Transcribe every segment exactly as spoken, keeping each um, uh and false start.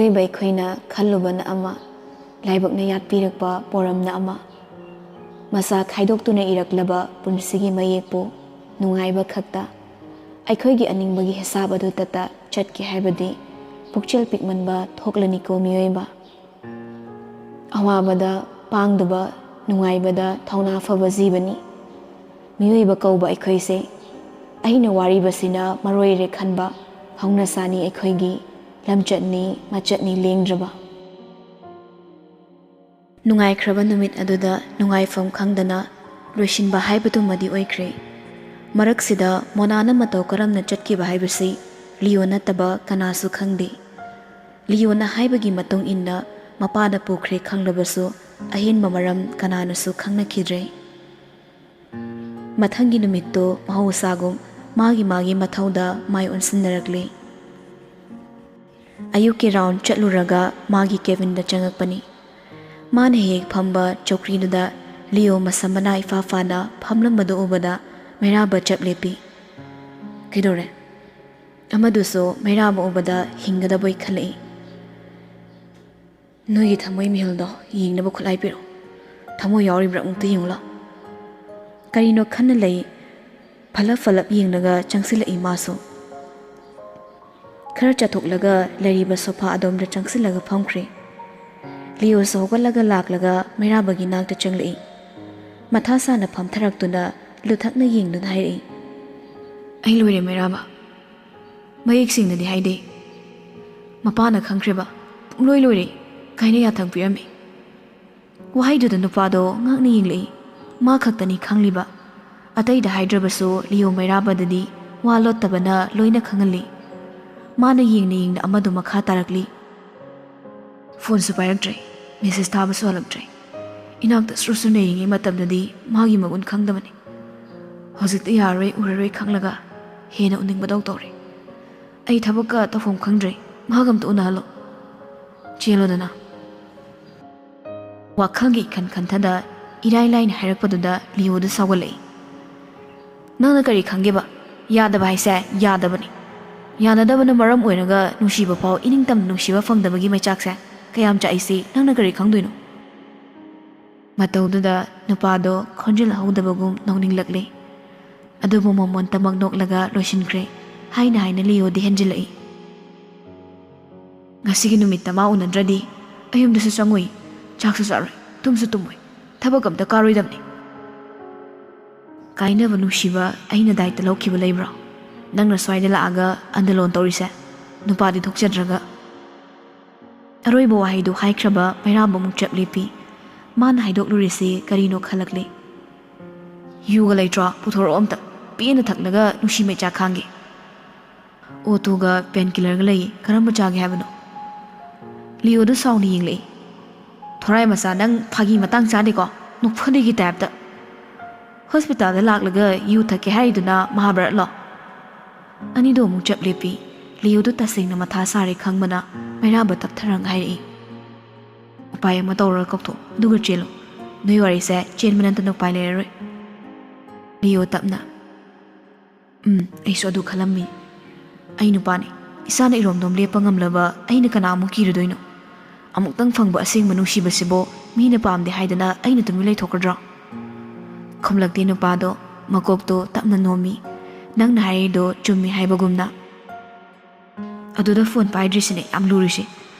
ꯃꯤꯑꯣꯏꯕ ꯑꯩꯈꯣꯏꯅ ꯈꯜꯂꯨꯕꯅ ꯑꯃ, ꯂꯥꯏꯕꯛꯅ ꯌꯥꯠꯄꯤꯔꯛꯄ ꯄꯣꯔꯝꯅ ꯑꯃ꯫ ꯃꯁꯥ ꯈꯥꯏꯗꯣꯛꯇꯨꯅ ꯏꯔꯛꯂꯕ ꯄꯨꯟꯁꯤꯒꯤ ꯃꯌꯦꯛꯄꯨ ꯅꯨꯡꯉꯥꯏꯕ ꯈꯛꯇ, ꯑꯩꯈꯣꯏꯒꯤ ꯑꯅꯤꯡꯕꯒꯤ ꯍꯤꯁꯥꯕ ꯑꯗꯨ ꯇꯠꯇ ꯆꯠꯀꯦ ꯍꯥꯏꯕꯗꯤ ꯄꯨꯛꯆꯦꯜ ꯄꯤꯛꯃꯟꯕ ꯊꯣꯛꯂꯅꯤꯀꯣ ꯃꯤꯑꯣꯏꯕ꯫ ꯑꯋꯥꯕꯗ ꯄꯥꯡꯗꯕ, ꯅꯨꯡꯉꯥꯏꯕꯗ ꯊꯧꯅꯥ ꯐꯕ ꯖꯤꯕꯅꯤ꯫ ꯃꯤꯑꯣꯏꯕ ꯀꯧꯕ ꯑꯩꯈꯣꯏꯁꯦ ꯑꯩꯅ ꯋꯥꯔꯤꯕꯁꯤꯅ ꯃꯔꯣꯏꯔꯦ ꯈꯟꯕ ꯍꯧꯅꯁꯥꯅꯤ ꯑꯩꯈꯣꯏꯒꯤ, ꯂꯝꯆꯠꯅꯤ, ꯃꯆꯠꯅꯤ ꯂꯦꯡꯗ꯭ꯔꯕ꯫ ꯅꯨꯡꯉꯥꯏꯈ꯭ꯔꯕ ꯅꯨꯃꯤꯠ ꯑꯗꯨꯗ ꯅꯨꯡꯉꯥꯏꯐꯝ ꯈꯪꯗꯅ ꯂꯣꯏꯁꯤꯟꯕ ꯍꯥꯏꯕꯗꯨꯃꯗꯤ ꯑꯣꯏꯈ꯭ꯔꯦ꯫ ꯃꯔꯛꯁꯤꯗ ꯃꯣꯅꯥꯅ ꯃꯇꯧ ꯀꯔꯝꯅ ꯆꯠꯈꯤꯕ ꯍꯥꯏꯕꯁꯤ ꯂꯤꯑꯣ ꯅꯠꯇꯕ ꯀꯅꯥꯁꯨ ꯈꯪꯗꯦ꯫ ꯂꯤꯑꯣꯅ ꯍꯥꯏꯕꯒꯤ ꯃꯇꯨꯡ ꯏꯟꯅ ꯃꯄꯥꯅ ꯄꯨꯈ꯭ꯔꯦ ꯈꯪꯂꯕꯁꯨ ꯑꯍꯦꯟꯕ ꯃꯔꯝ ꯀꯅꯥꯅꯁꯨ ꯈꯪꯅꯈꯤꯗ꯭ꯔꯦ꯫ ꯃꯊꯪꯒꯤ ꯅꯨꯃꯤꯠꯇꯨ ꯃꯍꯧꯁꯥꯒꯨꯝ ꯃꯥꯒꯤ ꯃꯥꯒꯤ ꯃꯊꯧꯗ ꯃꯥꯏ ꯑꯣꯟꯁꯤꯟꯅꯔꯛꯂꯦ꯫ ꯑꯌꯨꯛꯀꯤ ꯔꯥꯎꯟ ꯆꯠꯂꯨꯔꯒ ꯃꯥꯒꯤ ꯀꯦꯕꯤꯟꯗ ꯆꯪꯉꯛꯄꯅꯤ꯫ ꯃꯥꯅ ꯍꯦꯛ ꯐꯝꯕ ꯆꯧꯀ꯭ꯔꯤꯗꯨꯗ ꯂꯤꯑꯣ ꯃꯁꯝ ꯃꯅꯥ ꯏꯐꯥ ꯐꯥꯅ ꯐꯝꯂꯝꯕꯗꯨ ꯎꯕꯗ ꯃꯩꯔꯥꯕ ꯆꯞ ꯂꯦꯞꯄꯤ꯫ "ꯀꯩꯗꯧꯔꯦ?" ꯑꯃꯗꯨꯁꯨ ꯃꯩꯔꯥꯕ ꯎꯕꯗ ꯍꯤꯡꯒꯗꯕꯣꯏ ꯈꯜꯂꯛꯏ꯫ "ꯅꯣꯏꯒꯤ ꯊꯃꯣꯏ ꯃꯤꯍꯨꯜꯗꯣ ꯌꯦꯡꯅꯕ ꯈꯨꯠꯂꯥꯏ ꯄꯤꯔꯛꯎ꯫ ꯊꯃꯣꯏ ꯌꯥꯎꯔꯤꯕ꯭ꯔꯥ ꯑꯃꯨꯛꯇ ꯌꯦꯡꯉꯨ ꯂꯥꯎ꯫" ꯀꯔꯤꯅꯣ ꯈꯟꯅ ꯂꯩ꯫ ꯐꯂꯞ ꯐꯂꯞ ꯌꯦꯡꯂꯒ ꯆꯪꯁꯤꯜꯂꯛꯏ ꯃꯥꯁꯨ꯫ ꯈꯔ ꯆꯠꯊꯣꯛꯂꯒ ꯂꯩꯔꯤꯕ ꯁꯣꯐꯥ ꯑꯗꯣꯝꯗ ꯆꯪꯁꯤꯜꯂꯒ ꯐꯝꯈ꯭ꯔꯦ꯫ ꯂꯤꯑꯣꯁꯨ ꯍꯧꯒꯠꯂꯒ ꯂꯥꯛꯂꯒ ꯃꯩꯔꯥꯕꯒꯤ ꯅꯥꯛꯇ ꯆꯪꯂꯛꯏ꯫ ꯃꯊꯥ ꯁꯥꯅ ꯐꯝꯊꯔꯛꯇꯨꯅ ꯂꯨꯊꯛꯅ ꯌꯦꯡꯗꯨꯅ ꯍꯥꯏꯔꯛꯏ, "ꯑꯩ ꯂꯣꯏꯔꯦ ꯃꯩꯔꯥꯕ꯫ ꯃꯌꯦꯛ ꯁꯦꯡꯅꯗꯤ ꯍꯥꯏꯗꯦ꯫ ꯃꯄꯥꯅ ꯈꯪꯈ꯭ꯔꯦꯕ꯫ ꯄꯨꯡꯂꯣꯏ ꯂꯣꯏꯔꯦ꯫ ꯀꯥꯏꯅ ꯌꯥꯊꯪ ꯄꯤꯔꯝꯃꯤ꯫" ꯋꯥꯍꯩꯗꯨꯗ ꯅꯨꯄꯥꯗꯣ ꯉꯛꯅ ꯌꯦꯡꯂꯛꯏ꯫ ꯃꯥ ꯈꯛꯇꯅꯤ ꯈꯪꯂꯤꯕ꯫ ꯑꯇꯩꯗ ꯍꯥꯏꯗ꯭ꯔꯕꯁꯨ ꯂꯤꯑꯣ ꯃꯩꯔꯥꯕꯗꯗꯤ ꯋꯥ ꯂꯣꯠꯇꯕꯅ ꯂꯣꯏꯅ ꯈꯪꯍꯜꯂꯤ꯫ ꯃꯥꯅ ꯌꯦꯡꯅ ꯌꯦꯡꯅ ꯑꯃꯗꯨ ꯃꯈꯥ ꯇꯥꯔꯛꯂꯤ꯫ ꯐꯣꯟꯁꯨ ꯄꯥꯏꯔꯛꯇ꯭ꯔꯦ, ꯃꯦꯁꯦꯖ ꯊꯥꯕꯁꯨ ꯍꯜꯂꯛꯇ꯭ꯔꯦ꯫ ꯏꯅꯥꯛꯇ ꯁ꯭ꯔꯨ ꯁ꯭ꯔꯨ ꯅꯩꯔꯤꯉꯩ ꯃꯇꯝꯗꯗꯤ ꯃꯥꯒꯤ ꯃꯒꯨꯟ ꯈꯪꯗꯕꯅꯤ꯫ ꯍꯧꯖꯤꯛꯇꯤ ꯌꯥꯔꯔꯣꯏ, ꯎꯔꯔꯣꯏ ꯈꯪꯂꯒ ꯍꯦꯟꯅ ꯎꯅꯤꯡꯕꯗꯧ ꯇꯧꯔꯦ꯫ ꯑꯩ ꯊꯕꯛꯀ ꯇꯧꯐꯝ ꯈꯪꯗ꯭ꯔꯦ꯫ ꯃꯥꯒ ꯑꯝꯇ ꯎꯅꯍꯜꯂꯣ꯫ ꯆꯦꯜꯂꯣꯗꯅ꯫ ꯋꯥꯈꯜꯒꯤ ꯏꯈꯟ ꯈꯟꯊꯗ ꯏꯔꯥꯏ ꯂꯥꯏꯅ ꯍꯥꯏꯔꯛꯄꯗꯨꯗ ꯂꯤꯑꯣꯗꯨ ꯁꯥꯎꯒꯠꯂꯛꯏ꯫ "ꯅꯪꯅ ꯀꯔꯤ ꯈꯪꯒꯦꯕ? ꯌꯥꯗꯕ ꯍꯥꯏꯁꯦ ꯌꯥꯗꯕꯅꯤ꯫ ꯌꯥꯅꯗꯕꯅ ꯃꯔꯝ ꯑꯣꯏꯔꯒ ꯅꯨꯡꯁꯤꯕ ꯐꯥꯎ ꯏꯅꯤꯡꯇꯝꯅ ꯅꯨꯡꯁꯤꯕ ꯐꯪꯗꯕꯒꯤ ꯃꯩꯆꯥꯛꯁꯦ ꯀꯌꯥꯝ ꯆꯥꯛꯏꯁꯤ ꯅꯪꯅ ꯀꯔꯤ ꯈꯪꯗꯣꯏꯅꯣ? ꯃꯇꯧꯗꯨꯗ ꯅꯨꯄꯥꯗꯣ ꯈꯣꯟꯖꯦꯜ ꯍꯧꯗꯕꯒꯨꯝ ꯅꯣꯛꯅꯤꯡꯂꯛꯂꯦ꯫ ꯑꯗꯨꯕꯨ ꯃꯃꯣꯟꯇꯃꯛ ꯅꯣꯛꯂꯒ ꯂꯣꯏꯁꯤꯟꯈ꯭ꯔꯦ꯫ ꯍꯥꯏꯅ ꯍꯥꯏꯅ ꯂꯤꯌꯣꯗꯤ ꯍꯦꯟꯖꯤꯜꯂꯛꯏ꯫ ꯉꯁꯤꯒꯤ ꯅꯨꯃꯤꯠꯇ ꯃꯥ ꯎꯅꯗ꯭ꯔꯗꯤ ꯑꯩ ꯌꯨꯝꯗꯁꯨ ꯆꯪꯉꯨꯏ, ꯆꯥꯛꯁꯨ ꯆꯥꯔꯣꯏ, ꯇꯨꯝꯁꯨ ꯇꯨꯝꯃꯣꯏ, ꯊꯕꯛ ꯑꯝꯇ ꯀꯥꯔꯣꯏꯗꯕꯅꯤ꯫ ꯀꯥꯏꯅꯕ ꯅꯨꯡꯁꯤꯕ ꯑꯩꯅ ꯗꯥꯏꯇ ꯂꯧꯈꯤꯕ ꯂꯩꯕ꯭ꯔꯣ? ꯅꯪꯅ ꯁ꯭ꯋꯥꯏꯗ ꯂꯥꯛꯑꯒ ꯑꯟꯗꯂꯣꯟ ꯇꯧꯔꯤꯁꯦ? ꯅꯨꯄꯥꯗꯤ ꯊꯣꯛꯆꯗ꯭ꯔꯒ꯫ ꯑꯔꯣꯏꯕ ꯋꯥꯍꯩꯗꯨ ꯍꯥꯏꯈ꯭ꯔꯕ ꯃꯩꯔꯥꯕ ꯑꯃꯨꯛ ꯆꯞ ꯂꯦꯞꯄꯤ꯫ ꯃꯥꯅ ꯍꯥꯏꯗꯣꯛꯂꯨꯔꯤꯁꯤ ꯀꯔꯤꯅꯣ ꯈꯜꯂꯛꯂꯤ꯫ "ꯌꯨꯒ ꯂꯩꯇ꯭ꯔꯣ? ꯄꯨꯊꯣꯔꯛꯑꯣ ꯑꯝꯇ꯫ ꯄꯦꯟꯅ ꯊꯛꯂꯒ ꯅꯨꯡꯁꯤ ꯃꯩꯆꯥꯛ ꯈꯥꯡꯒꯦ꯫ ꯑꯣꯇꯣꯒ ꯄꯦꯟ ꯀꯤꯂꯔꯒ ꯂꯩ, ꯀꯔꯝꯕ ꯆꯥꯒꯦ ꯍꯥꯏꯕꯅꯣ?" ꯂꯤꯌꯣꯗꯨ ꯁꯥꯎꯅ ꯌꯦꯡꯂꯛꯏ꯫ "ꯊꯣꯔꯥꯏ ꯃꯆꯥ, ꯅꯪ ꯐꯥꯒꯤ ꯃꯇꯥꯡ ꯆꯥꯗꯦꯀꯣ? ꯅꯣꯛꯐꯗꯦꯒꯤ ꯇꯥꯏꯞꯇ꯫ ꯍꯣꯁꯄꯤꯇꯥꯜꯗ ꯂꯥꯛꯂꯒ ꯌꯨ ꯊꯛꯀꯦ ꯍꯥꯏꯔꯤꯗꯨꯅ ꯃꯍꯥꯚꯥꯔꯠꯂꯣ?" ꯑꯅꯤꯗꯣ ꯑꯃꯨꯛ ꯆꯞ ꯂꯦꯞꯄꯤ꯫ ꯂꯤꯌꯣꯗꯨ ꯇꯁꯦꯡꯅ ꯃꯊꯥ ꯁꯥꯔꯦ ꯈꯪꯕꯅ ꯃꯩꯔꯥꯕ ꯇꯞꯊꯔꯒ ꯍꯥꯏꯔꯛꯏ꯫ "ꯎꯄꯥꯏ ꯑꯃ ꯇꯧꯔꯒ ꯀꯧꯊꯣꯛ, ꯑꯗꯨꯒ ꯆꯦꯜꯂꯨ꯫ ꯅꯣꯏ ꯋꯥꯔꯤꯁꯦ ꯆꯦꯟꯕ ꯅꯠꯇꯅ ꯎꯄꯥꯏ ꯂꯩꯔꯔꯣꯏ꯫" ꯂꯤꯌꯣ ꯇꯞꯅ, "ꯎꯝ, ꯑꯩꯁꯨ ꯑꯗꯨ ꯈꯜꯂꯝꯃꯤ꯫ ꯑꯩ ꯅꯨꯄꯥꯅꯤ꯫ ꯏꯁꯥꯅ ꯏꯔꯣꯝꯗꯣꯝ ꯂꯦꯞꯄ ꯉꯝꯂꯕ ꯑꯩꯅ ꯀꯅꯥ ꯑꯃꯨꯛ ꯀꯤꯔꯨꯗꯣꯏꯅꯣ? ꯑꯃꯨꯛꯇꯪ ꯐꯪꯕ ꯑꯁꯦꯡꯕ ꯅꯨꯡꯁꯤꯕꯁꯤꯕꯨ ꯃꯤꯅ ꯄꯥꯝꯗꯦ ꯍꯥꯏꯗꯅ ꯑꯩꯅ ꯇꯨꯃꯤꯟ ꯂꯩꯊꯣꯛꯀꯗ꯭ꯔꯣ?" ꯈꯨꯝꯂꯛꯇꯦ ꯅꯨꯄꯥꯗꯣ꯫ ꯃꯀꯣꯛꯇꯣ ꯇꯞꯅ ꯅꯣꯝꯃꯤ꯫ "ꯅꯪꯅ ꯍꯥꯏꯔꯤꯗꯣ ꯆꯨꯝꯃꯤ ꯍꯥꯏꯕꯒꯨꯝꯅ꯫ ꯑꯗꯨꯗ ꯐꯣꯟ ꯄꯥꯏꯗ꯭ꯔꯤꯁꯤꯅꯦ ꯌꯥꯝ ꯂꯨꯔꯤꯁꯦ꯫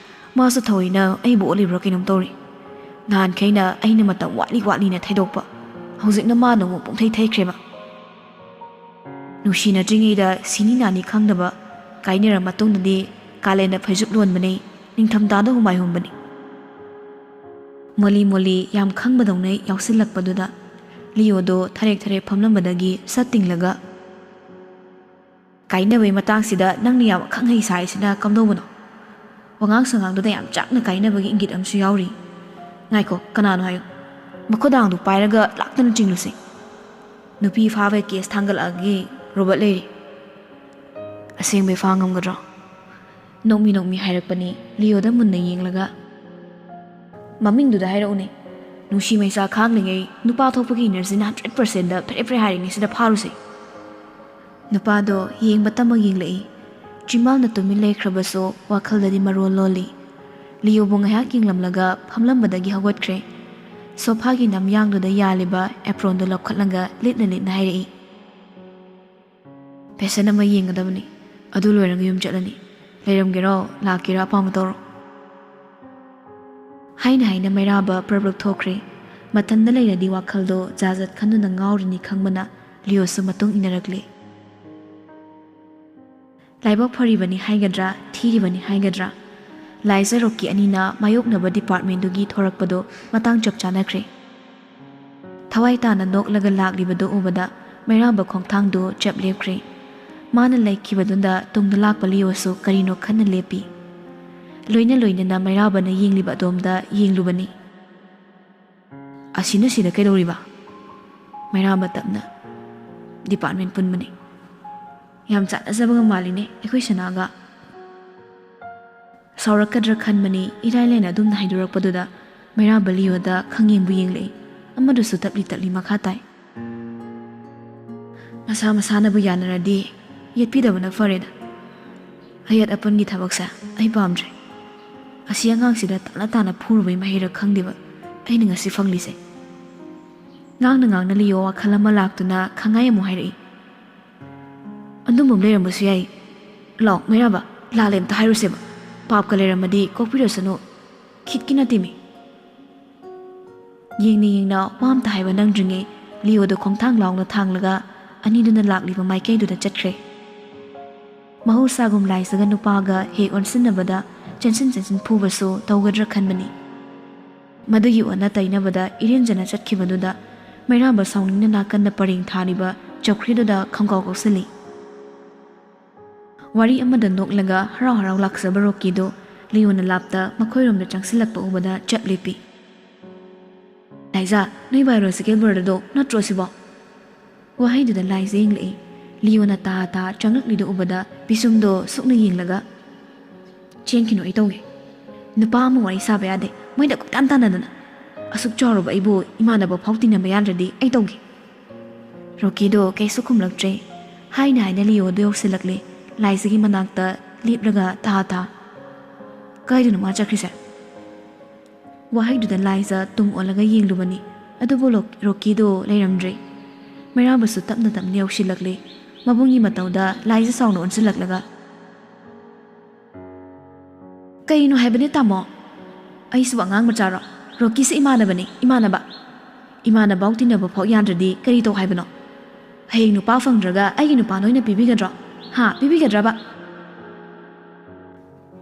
ꯃꯥꯁꯨ ꯊꯑꯣꯏꯅ ꯑꯩꯕꯨ ꯑꯣꯠꯂꯤꯕ꯭ꯔꯥ ꯀꯩꯅꯣꯝ ꯇꯧꯔꯤ꯫ ꯅꯍꯥꯟꯈꯩꯅ ꯑꯩꯅ ꯃꯇꯝ ꯋꯥꯠꯂꯤ ꯋꯥꯠꯂꯤꯅ ꯊꯩꯗꯣꯛꯄ, ꯍꯧꯖꯤꯛꯅ ꯃꯥꯅ ꯑꯃꯨꯛ ꯄꯨꯡꯊꯩ ꯊꯩꯈ꯭ꯔꯦꯕ꯫ ꯅꯨꯡꯁꯤꯅꯗ꯭ꯔꯤꯉꯩꯗ ꯁꯤꯅꯤ ꯅꯥꯅꯤ ꯈꯪꯗꯕ, ꯀꯥꯏꯅꯔ ꯃꯇꯨꯡꯗꯗꯤ ꯀꯥꯂꯦꯟꯗ ꯐꯩꯖꯨꯞ ꯂꯣꯟꯕꯅꯤ, ꯅꯤꯡꯊꯝꯊꯥꯗ ꯍꯨꯃꯥꯏ ꯍꯨꯝꯕꯅꯤ꯫" ꯃꯣꯂꯤ ꯃꯣꯂꯤ ꯌꯥꯝ ꯈꯪꯕꯗꯧꯅ ꯌꯥꯎꯁꯤꯜꯂꯛꯄꯗꯨꯗ ꯂꯤꯌꯣꯗꯣ ꯊꯔꯦꯛ ꯊꯔꯦꯛ ꯐꯝꯂꯝꯕꯗꯒꯤ ꯁꯠ ꯇꯤꯡꯂꯒ, "ꯀꯥꯏꯅꯕꯩ ꯃꯇꯥꯡꯁꯤꯗ ꯅꯪꯅ ꯌꯥꯝ ꯑꯈꯪ ꯑꯍꯩ ꯁꯥꯔꯤꯁꯤꯅ ꯀꯝꯗꯧꯕꯅꯣ? ꯋꯥꯉꯥꯡ ꯁꯉꯥꯡꯗꯨꯗ ꯌꯥꯝ ꯆꯥꯛꯅ ꯀꯥꯏꯅꯕꯒꯤ ꯏꯪꯒꯤꯠ ꯑꯃꯁꯨ ꯌꯥꯎꯔꯤ꯫ ꯉꯥꯏꯈꯣ, ꯀꯅꯥꯅꯣ ꯍꯥꯏꯌꯨ꯫ ꯃꯈꯨꯗꯥꯡꯗꯨ ꯄꯥꯏꯔꯒ ꯂꯥꯛꯇꯅ ꯆꯤꯡꯂꯨꯁꯤ꯫ ꯅꯨꯄꯤ ꯐꯥꯕꯒꯤ ꯀꯦꯁ ꯊꯥꯡꯒꯠꯂꯛꯑꯒꯤ ꯔꯣꯕꯔꯠ ꯂꯩꯔꯤ꯫ ꯑꯁꯦꯡꯕꯩ ꯐꯥ ꯉꯝꯒꯗ꯭ꯔꯣ?" ꯅꯣꯛꯃꯤ ꯅꯣꯛꯃꯤ ꯍꯥꯏꯔꯛꯄꯅꯤ ꯂꯤꯌꯣꯗ ꯃꯨꯟꯅ ꯌꯦꯡꯂꯒ꯫ "ꯃꯃꯤꯡꯗꯨꯗ ꯍꯥꯏꯔꯛꯎꯅꯦ꯫ ꯅꯨꯡꯁꯤ ꯃꯩꯁꯥ ꯈꯥꯡꯂꯤꯉꯩ ꯅꯨꯄꯥ ꯊꯣꯛꯄꯒꯤ ꯏꯅꯔꯖꯤꯅ ꯍꯟꯗ꯭ꯔꯦꯠ ꯄꯥꯔꯁꯦꯟꯗ ꯐꯦꯔꯦ ꯐꯦꯔꯦ ꯍꯥꯏꯔꯤꯉꯩꯁꯤꯗ ꯐꯥꯔꯨꯁꯦ꯫" ꯅꯨꯄꯥꯗꯣ ꯌꯦꯡꯕ ꯇꯝꯃ ꯌꯦꯡꯂꯛꯏ꯫ ꯆꯤꯝꯕꯥꯜꯅ ꯇꯨꯃꯤꯟ ꯂꯩꯈ꯭ꯔꯕꯁꯨ ꯋꯥꯈꯜꯗꯗꯤ ꯃꯔꯣꯜ ꯂꯣꯜꯂꯤ꯫ ꯂꯤꯌꯣꯕꯨ ꯉꯥꯏꯍꯥꯛ ꯌꯦꯡꯂꯝꯂꯒ ꯐꯝꯂꯝꯕꯗꯒꯤ ꯍꯧꯒꯠꯈ꯭ꯔꯦ꯫ ꯁꯣꯐꯥꯒꯤ ꯅꯝꯌꯥꯡꯗꯨꯗ ꯌꯥꯜꯂꯤꯕ ꯑꯦꯄ꯭ꯔꯣꯟꯗꯨ ꯂꯧꯈꯠꯂꯒ ꯂꯤꯠꯅ ꯂꯤꯠꯅ ꯍꯥꯏꯔꯛꯏ, "ꯐꯦꯁꯟ ꯑꯃ ꯌꯦꯡꯒꯗꯕꯅꯤ꯫ ꯑꯗꯨ ꯂꯣꯏꯔꯒ ꯌꯨꯝ ꯆꯠꯂꯅꯤ꯫ ꯂꯩꯔꯝꯒꯦꯔꯣ, ꯂꯥꯛꯀꯦꯔꯥ, ꯑꯄꯥꯝꯕ ꯇꯧꯔꯣ"꯫ ꯍꯥꯏꯅ ꯍꯥꯏꯅ ꯃꯩꯔꯥꯕ ꯄ꯭ꯔꯞ ꯄ꯭ꯔꯞ ꯊꯣꯛꯈ꯭ꯔꯦ꯫ ꯃꯊꯟꯗ ꯂꯩꯔꯗꯤ ꯋꯥꯈꯜꯗꯣ ꯖꯥꯖꯠ ꯈꯟꯗꯨꯅ ꯉꯥꯎꯔꯤꯅꯤ ꯈꯪꯕꯅ ꯂꯤꯌꯣꯁꯨ ꯃꯇꯨꯡ ꯏꯟꯅꯔꯛꯂꯦ꯫ ꯂꯥꯏꯕꯛ ꯐꯔꯤꯕꯅꯤ ꯍꯥꯏꯒꯗ꯭ꯔꯥ, ꯊꯤꯔꯤꯕꯅꯤ ꯍꯥꯏꯒꯗ꯭ꯔꯥ, ꯂꯥꯏꯖ ꯔꯣꯛꯀꯤ ꯑꯅꯤꯅ ꯃꯥꯌꯣꯛꯅꯕ ꯗꯤꯄꯥꯔꯠꯃꯦꯟꯗꯨꯒꯤ ꯊꯣꯔꯛꯄꯗꯣ ꯃꯇꯥꯡ ꯆꯞ ꯆꯥꯅꯈ꯭ꯔꯦ꯫ ꯊꯋꯥꯏ ꯇꯥꯅ ꯅꯣꯛꯂꯒ ꯂꯥꯛꯂꯤꯕꯗꯨ ꯎꯕꯗ ꯃꯩꯔꯥꯕ ꯈꯣꯡꯊꯥꯡꯗꯨ ꯆꯞ ꯂꯦꯞꯈ꯭ꯔꯦ꯫ ꯃꯥꯅ ꯂꯩꯈꯤꯕꯗꯨꯗ ꯇꯨꯡꯗ ꯂꯥꯛꯄ ꯂꯤꯌꯣꯁꯨ ꯀꯔꯤꯅꯣ ꯈꯟꯅ ꯂꯦꯞꯄꯤ꯫ ꯂꯣꯏꯅ ꯂꯣꯏꯅꯅ ꯃꯩꯔꯥꯕꯅ ꯌꯦꯡꯂꯤꯕ ꯑꯗꯣꯝꯗ ꯌꯦꯡꯂꯨꯕꯅꯤ꯫ "ꯑꯁꯤꯅ ꯁꯤꯗ ꯀꯩꯗꯧꯔꯤꯕ?" ꯃꯩꯔꯥꯕ ꯇꯞꯅ, "ꯗꯤꯄꯥꯔꯠꯃꯦꯟ ꯄꯨꯟꯕꯅꯤ꯫ ꯌꯥꯝ ꯆꯥꯟꯅꯖꯕꯒ ꯃꯥꯜꯂꯤꯅꯦ ꯑꯩꯈꯣꯏ ꯁꯅꯥꯒ"꯫ ꯁꯥꯎꯔꯛꯀꯗ꯭ꯔꯥ ꯈꯟꯕꯅꯤ, ꯏꯔꯥꯏ ꯂꯥꯏꯅ ꯑꯗꯨꯝꯅ ꯍꯥꯏꯗꯣꯔꯛꯄꯗꯨꯗ ꯃꯩꯔꯥꯕ ꯂꯤꯌꯣꯗ ꯈꯪꯌꯦꯡꯕꯨ ꯌꯦꯡꯂꯛꯏ꯫ ꯑꯃꯗꯨꯁꯨ ꯇꯞꯂꯤ ꯇꯞꯂꯤ ꯃꯈꯥ ꯇꯥꯏ꯫ "ꯃꯁꯥ ꯃꯁꯥꯅꯕꯨ ꯌꯥꯅꯔꯗꯤ ꯌꯦꯠꯄꯤꯗꯕꯅ ꯐꯔꯦꯗ꯫ ꯑꯌꯦꯠ ꯑꯄꯟꯒꯤ ꯊꯕꯛꯁꯦ ꯑꯩ ꯄꯥꯝꯗ꯭ꯔꯦ꯫ ꯑꯁꯤ ꯑꯉꯥꯡꯁꯤꯗ ꯇꯥꯅ ꯇꯥꯅ ꯐꯨꯔꯨꯕꯩ ꯃꯍꯩꯔ ꯈꯪꯗꯦꯕ ꯑꯩꯅ ꯉꯁꯤ ꯐꯪꯂꯤꯁꯦ"꯫ ꯉꯥꯡꯅ ꯉꯥꯡꯅ ꯂꯤꯌꯣ ꯋꯥꯈꯜ ꯑꯃ ꯂꯥꯛꯇꯨꯅ ꯈꯪꯉꯥꯏ ꯑꯃꯨꯛ ꯍꯥꯏꯔꯛꯏ꯫ "ꯑꯗꯨꯝꯕ ꯑꯃ ꯂꯩꯔꯝꯕꯁꯨ ꯌꯥꯏ꯫ ꯂꯥꯎ ꯃꯩꯔꯥꯕ, ꯂꯥꯜꯂꯦ ꯑꯝꯇ ꯍꯥꯏꯔꯨꯁꯦꯕ꯫ ꯄꯥꯞꯀ ꯂꯩꯔꯝꯃꯗꯤ ꯀꯣꯛꯄꯤꯔꯁꯅꯨ꯫ ꯈꯤꯠꯀꯤ ꯅꯠꯇꯦꯃꯤ"꯫ ꯌꯦꯡꯅ ꯌꯦꯡꯅ ꯋꯥ ꯑꯝꯇ ꯍꯥꯏꯕ ꯅꯪꯗ꯭ꯔꯤꯉꯩ ꯂꯤꯌꯣꯗ ꯈꯣꯡꯊꯥꯡ ꯂꯥꯎꯅ ꯊꯥꯡꯂꯒ ꯑꯅꯤꯗꯨꯅ ꯂꯥꯛꯂꯤꯕ ꯃꯥꯏꯀꯩꯗꯨꯗ ꯆꯠꯈ꯭ꯔꯦ꯫ ꯃꯍꯧꯁꯥꯒꯨꯝ ꯂꯥꯏꯖꯒ ꯅꯨꯄꯥꯒ ꯍꯦꯛ ꯑꯣꯟꯁꯤꯟꯅꯕꯗ ꯆꯦꯟꯁꯤꯟ ꯆꯦꯟꯁꯤꯟ ꯐꯨꯕꯁꯨ ꯇꯧꯒꯗ꯭ꯔꯥ ꯈꯟꯕꯅꯤ꯫ ꯃꯗꯨꯒꯤ ꯑꯣꯟꯅ ꯇꯩꯅꯕꯗ ꯏꯔꯦꯟꯖꯅ ꯆꯠꯈꯤꯕꯗꯨꯗ ꯃꯩꯔꯥꯕ ꯁꯥꯎꯅꯤꯡꯅ ꯅꯥꯀꯟꯗ ꯄꯔꯦꯡ ꯊꯥꯔꯤꯕ ꯆꯧꯀ꯭ꯔꯤꯗꯨꯗ ꯈꯪꯒꯥꯎ ꯀꯧꯁꯤꯜꯂꯤ꯫ ꯋꯥꯔꯤ ꯑꯃꯗ ꯅꯣꯛꯂꯒ ꯍꯔꯥꯎ ꯍꯔꯥꯎ ꯂꯥꯛꯆꯕ ꯔꯣꯀꯤꯗꯣ ꯂꯤꯌꯣꯅ ꯂꯥꯞꯇ ꯃꯈꯣꯏꯔꯣꯝꯗ ꯆꯪꯁꯤꯜꯂꯛꯄ ꯎꯕꯗ ꯆꯞ ꯂꯦꯞꯄꯤ꯫ "ꯂꯥꯏꯖꯥ, ꯅꯣꯏ biological brotherꯗꯣ ꯅꯠꯇ꯭ꯔꯣ ꯁꯤꯕꯣ?" ꯋꯥꯍꯩꯗꯨꯗ ꯂꯥꯏꯖ ꯌꯦꯡꯂꯛꯏ꯫ ꯂꯤꯌꯣꯅ ꯇꯥ ꯇꯥ ꯆꯪꯂꯛꯂꯤꯗꯨ ꯎꯕꯗ ꯄꯤꯁꯨꯝꯗꯣ ꯁꯨꯛꯅ ꯌꯦꯡꯂꯒ, "ꯆꯦꯟꯈꯤꯅꯨ, ꯑꯩ ꯇꯧꯒꯦ꯫ ꯅꯨꯄꯥ ꯑꯃ ꯋꯥꯔꯤ ꯁꯥꯕ ꯌꯥꯗꯦ꯫ ꯃꯣꯏꯗ ꯀꯣꯏꯇꯥꯟ ꯇꯥꯟꯅꯗꯅ꯫ ꯑꯁꯨꯛ ꯆꯥꯎꯔꯕ ꯑꯩꯕꯨ ꯏꯃꯥꯟꯅꯕ ꯐꯥꯎ ꯇꯤꯟꯅꯕ ꯌꯥꯗ꯭ꯔꯗꯤ ꯑꯩ ꯇꯧꯒꯦ"꯫ ꯔꯣꯀꯤꯗꯣ ꯀꯩꯁꯨ ꯈꯨꯝꯂꯛꯇ꯭ꯔꯦ꯫ ꯍꯥꯏꯅ ꯍꯥꯏꯅ ꯂꯤꯌꯣꯗꯣ ꯌꯧꯁꯤꯜꯂꯛꯂꯦ꯫ ꯂꯥꯏꯖꯒꯤ ꯃꯅꯥꯛꯇ ꯂꯦꯞꯂꯒ ꯊꯥ ꯊꯥ꯫ "ꯀꯥꯏꯗꯅꯣ ꯃꯥ ꯆꯠꯈ꯭ꯔꯤꯁꯦ?" ꯋꯥꯍꯩꯗꯨꯗ ꯂꯥꯏꯖ ꯇꯨꯡ ꯑꯣꯜꯂꯒ ꯌꯦꯡꯂꯨꯕꯅꯤ꯫ ꯑꯗꯨꯕꯨ ꯂꯣꯛ-, ꯔꯣꯀꯤꯗꯣ ꯂꯩꯔꯝꯗ꯭ꯔꯦ꯫ ꯃꯩꯔꯥꯕꯁꯨ ꯇꯞꯅ ꯇꯞꯅ ꯌꯧꯁꯤꯜꯂꯛꯂꯦ꯫ ꯃꯕꯨꯡꯒꯤ ꯃꯇꯧꯗ ꯂꯥꯏꯖ ꯁꯥꯎꯅ ꯑꯣꯟꯁꯤꯜꯂꯛꯂꯒ, "ꯀꯩꯅꯣ ꯍꯥꯏꯕꯅꯦ, ꯇꯥꯃꯣ? ꯑꯩꯁꯤꯕꯨ ꯑꯉꯥꯡ ꯃꯆꯥꯔꯣ? ꯔꯣꯀꯤꯁꯦ ꯏꯃꯥꯟꯅꯕꯅꯤ, ꯏꯃꯥꯟꯅꯕ꯫ ꯏꯃꯥꯟꯅꯕ ꯇꯤꯟꯅꯕ ꯐꯥꯎ ꯌꯥꯗ꯭ꯔꯗꯤ ꯀꯔꯤ ꯇꯧ ꯍꯥꯏꯕꯅꯣ? ꯍꯌꯦꯡ ꯅꯨꯄꯥ ꯐꯪꯗ꯭ꯔꯒ ꯑꯩꯒꯤ ꯅꯨꯄꯥ ꯅꯣꯏꯅ ꯄꯤꯕꯤꯒꯗ꯭ꯔꯣ? ꯍꯥ, ꯄꯤꯕꯤꯒꯗ꯭ꯔꯕ?"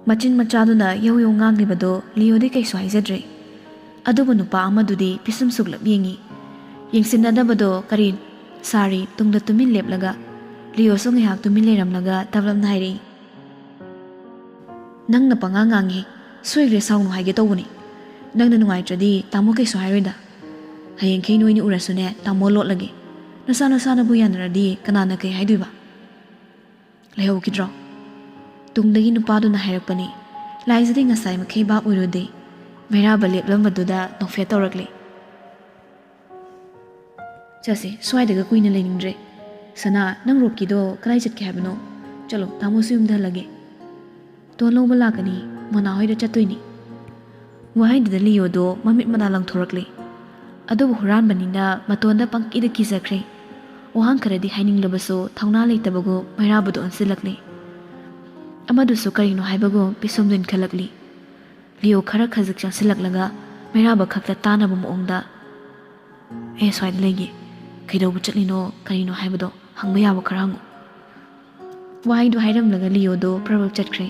ꯃꯆꯤꯟ ꯃꯆꯥꯗꯨꯅ ꯌꯧ ꯌꯧ ꯉꯥꯡꯂꯤꯕꯗꯣ ꯂꯤꯌꯣꯗꯤ ꯀꯩꯁꯨ ꯍꯥꯏꯖꯗ꯭ꯔꯦ꯫ ꯑꯗꯨꯕꯨ ꯅꯨꯄꯥ ꯑꯃꯗꯨꯗꯤ ꯄꯤꯁꯨꯝ ꯁꯨꯛꯂꯞ ꯌꯦꯡꯉꯤ꯫ ꯌꯦꯡꯁꯤꯟꯅꯗꯕꯗꯣ ꯀꯔꯤ ꯁꯥꯔꯤ ꯇꯨꯡꯗ ꯇꯨꯃꯤꯟ ꯂꯦꯞꯂꯒ ꯂꯤꯌꯣꯁꯨ ꯉꯥꯏꯍꯥꯛ ꯇꯨꯃꯤꯟ ꯂꯩꯔꯝꯂꯒ ꯇꯞꯂꯞꯅ ꯍꯥꯏꯔꯛꯏ, "ꯅꯪꯅ ꯄꯉꯥꯡ ꯉꯥꯡꯉꯤ, ꯁꯣꯏꯈ꯭ꯔꯦ, ꯁꯥꯎꯅꯨ ꯍꯥꯏꯒꯦ ꯇꯧꯕꯅꯤ꯫ ꯅꯪꯅ ꯅꯨꯡꯉꯥꯏꯇ꯭ꯔꯗꯤ ꯇꯥꯃꯣ ꯀꯩꯁꯨ ꯍꯥꯏꯔꯣꯏꯗ꯫ ꯍꯌꯦꯡꯈꯩ ꯅꯣꯏꯅꯤ ꯎꯔꯁꯨꯅꯦ, ꯇꯥꯃꯣ ꯂꯣꯠꯂꯒꯦ꯫ ꯅꯁꯥ ꯅꯁꯥꯅꯕꯨ ꯌꯥꯅꯔꯗꯤ ꯀꯅꯥꯅ ꯀꯩ ꯍꯥꯏꯗꯣꯏꯕ?" ꯂꯩꯍꯧꯈꯤꯗ꯭ꯔꯣ? ꯇꯨꯡꯗꯒꯤ ꯅꯨꯄꯥꯗꯨꯅ ꯍꯥꯏꯔꯛꯄꯅꯤ꯫ ꯂꯥꯏꯖꯗꯤ ꯉꯁꯥꯏ ꯃꯈꯩ ꯚꯥꯞ ꯑꯣꯏꯔꯨꯗꯦ꯫ ꯃꯩꯔꯥꯕ ꯂꯦꯞꯂꯝꯕꯗꯨꯗ ꯅꯣꯛꯐꯦꯠ ꯇꯧꯔꯛꯂꯤ꯫ "ꯆꯠꯁꯦ, ꯁ꯭ꯋꯥꯏꯗꯒ ꯀꯨꯏꯅ ꯂꯩꯅꯤꯡꯗ꯭ꯔꯦ꯫ ꯁꯅꯥ, ꯅꯪ ꯔꯣꯛꯀꯤꯗꯣ ꯀꯗꯥꯏ ꯆꯠꯀꯦ ꯍꯥꯏꯕꯅꯣ? ꯆꯠꯂꯣ, ꯇꯥꯃꯣꯁꯨ ꯌꯨꯝꯗ ꯍꯜꯂꯒꯦ꯫ ꯇꯣꯟ ꯂꯧꯕ ꯂꯥꯛꯀꯅꯤ, ꯃꯣꯅꯥ ꯍꯣꯏꯗ ꯆꯠꯇꯣꯏꯅꯤ꯫" ꯋꯥꯍꯩꯗꯨꯗ ꯂꯤꯌꯣꯗꯣ ꯃꯃꯤꯠ ꯃꯅꯥ ꯂꯪꯊꯣꯔꯛꯂꯦ꯫ ꯑꯗꯨꯕꯨ ꯍꯨꯔꯥꯟꯕꯅꯤꯅ ꯃꯇꯣꯟꯗ ꯄꯪꯀꯤꯗ ꯀꯤꯖꯈ꯭ꯔꯦ꯫ ꯋꯥꯍꯪ ꯈꯔꯗꯤ ꯍꯥꯏꯅꯤꯡꯂꯕꯁꯨ ꯊꯧꯅꯥ ꯂꯩꯇꯕꯒꯨꯝ ꯃꯩꯔꯥꯕꯗꯣ ꯑꯣꯟꯁꯤꯜꯂꯛꯂꯦ꯫ ꯑꯃꯗꯨꯁꯨ ꯀꯔꯤꯅꯣ ꯍꯥꯏꯕꯒꯨꯝ ꯄꯤꯁꯨꯝꯗꯨ ꯏꯟꯈꯠꯂꯛꯂꯤ꯫ ꯂꯤꯌꯣ ꯈꯔ ꯈꯖꯤꯛ ꯆꯪꯁꯤꯜꯂꯛꯂꯒ ꯃꯩꯔꯥꯕ ꯈꯛꯇ ꯇꯥꯅꯕ ꯃꯑꯣꯡꯗ, "ꯑꯦ, ꯁ꯭ꯋꯥꯏꯗ ꯂꯩꯒꯦ꯫ ꯀꯩꯗꯧꯕ ꯆꯠꯂꯤꯅꯣ, ꯀꯔꯤꯅꯣ ꯍꯥꯏꯕꯗꯣ ꯍꯪꯕ ꯌꯥꯕ ꯈꯔ ꯍꯪꯉꯨ꯫" ꯋꯥꯍꯩꯗꯨ ꯍꯥꯏꯔꯝꯂꯒ ꯂꯤꯌꯣꯗꯣ ꯄ꯭ꯔꯕꯛ ꯆꯠꯈ꯭ꯔꯦ꯫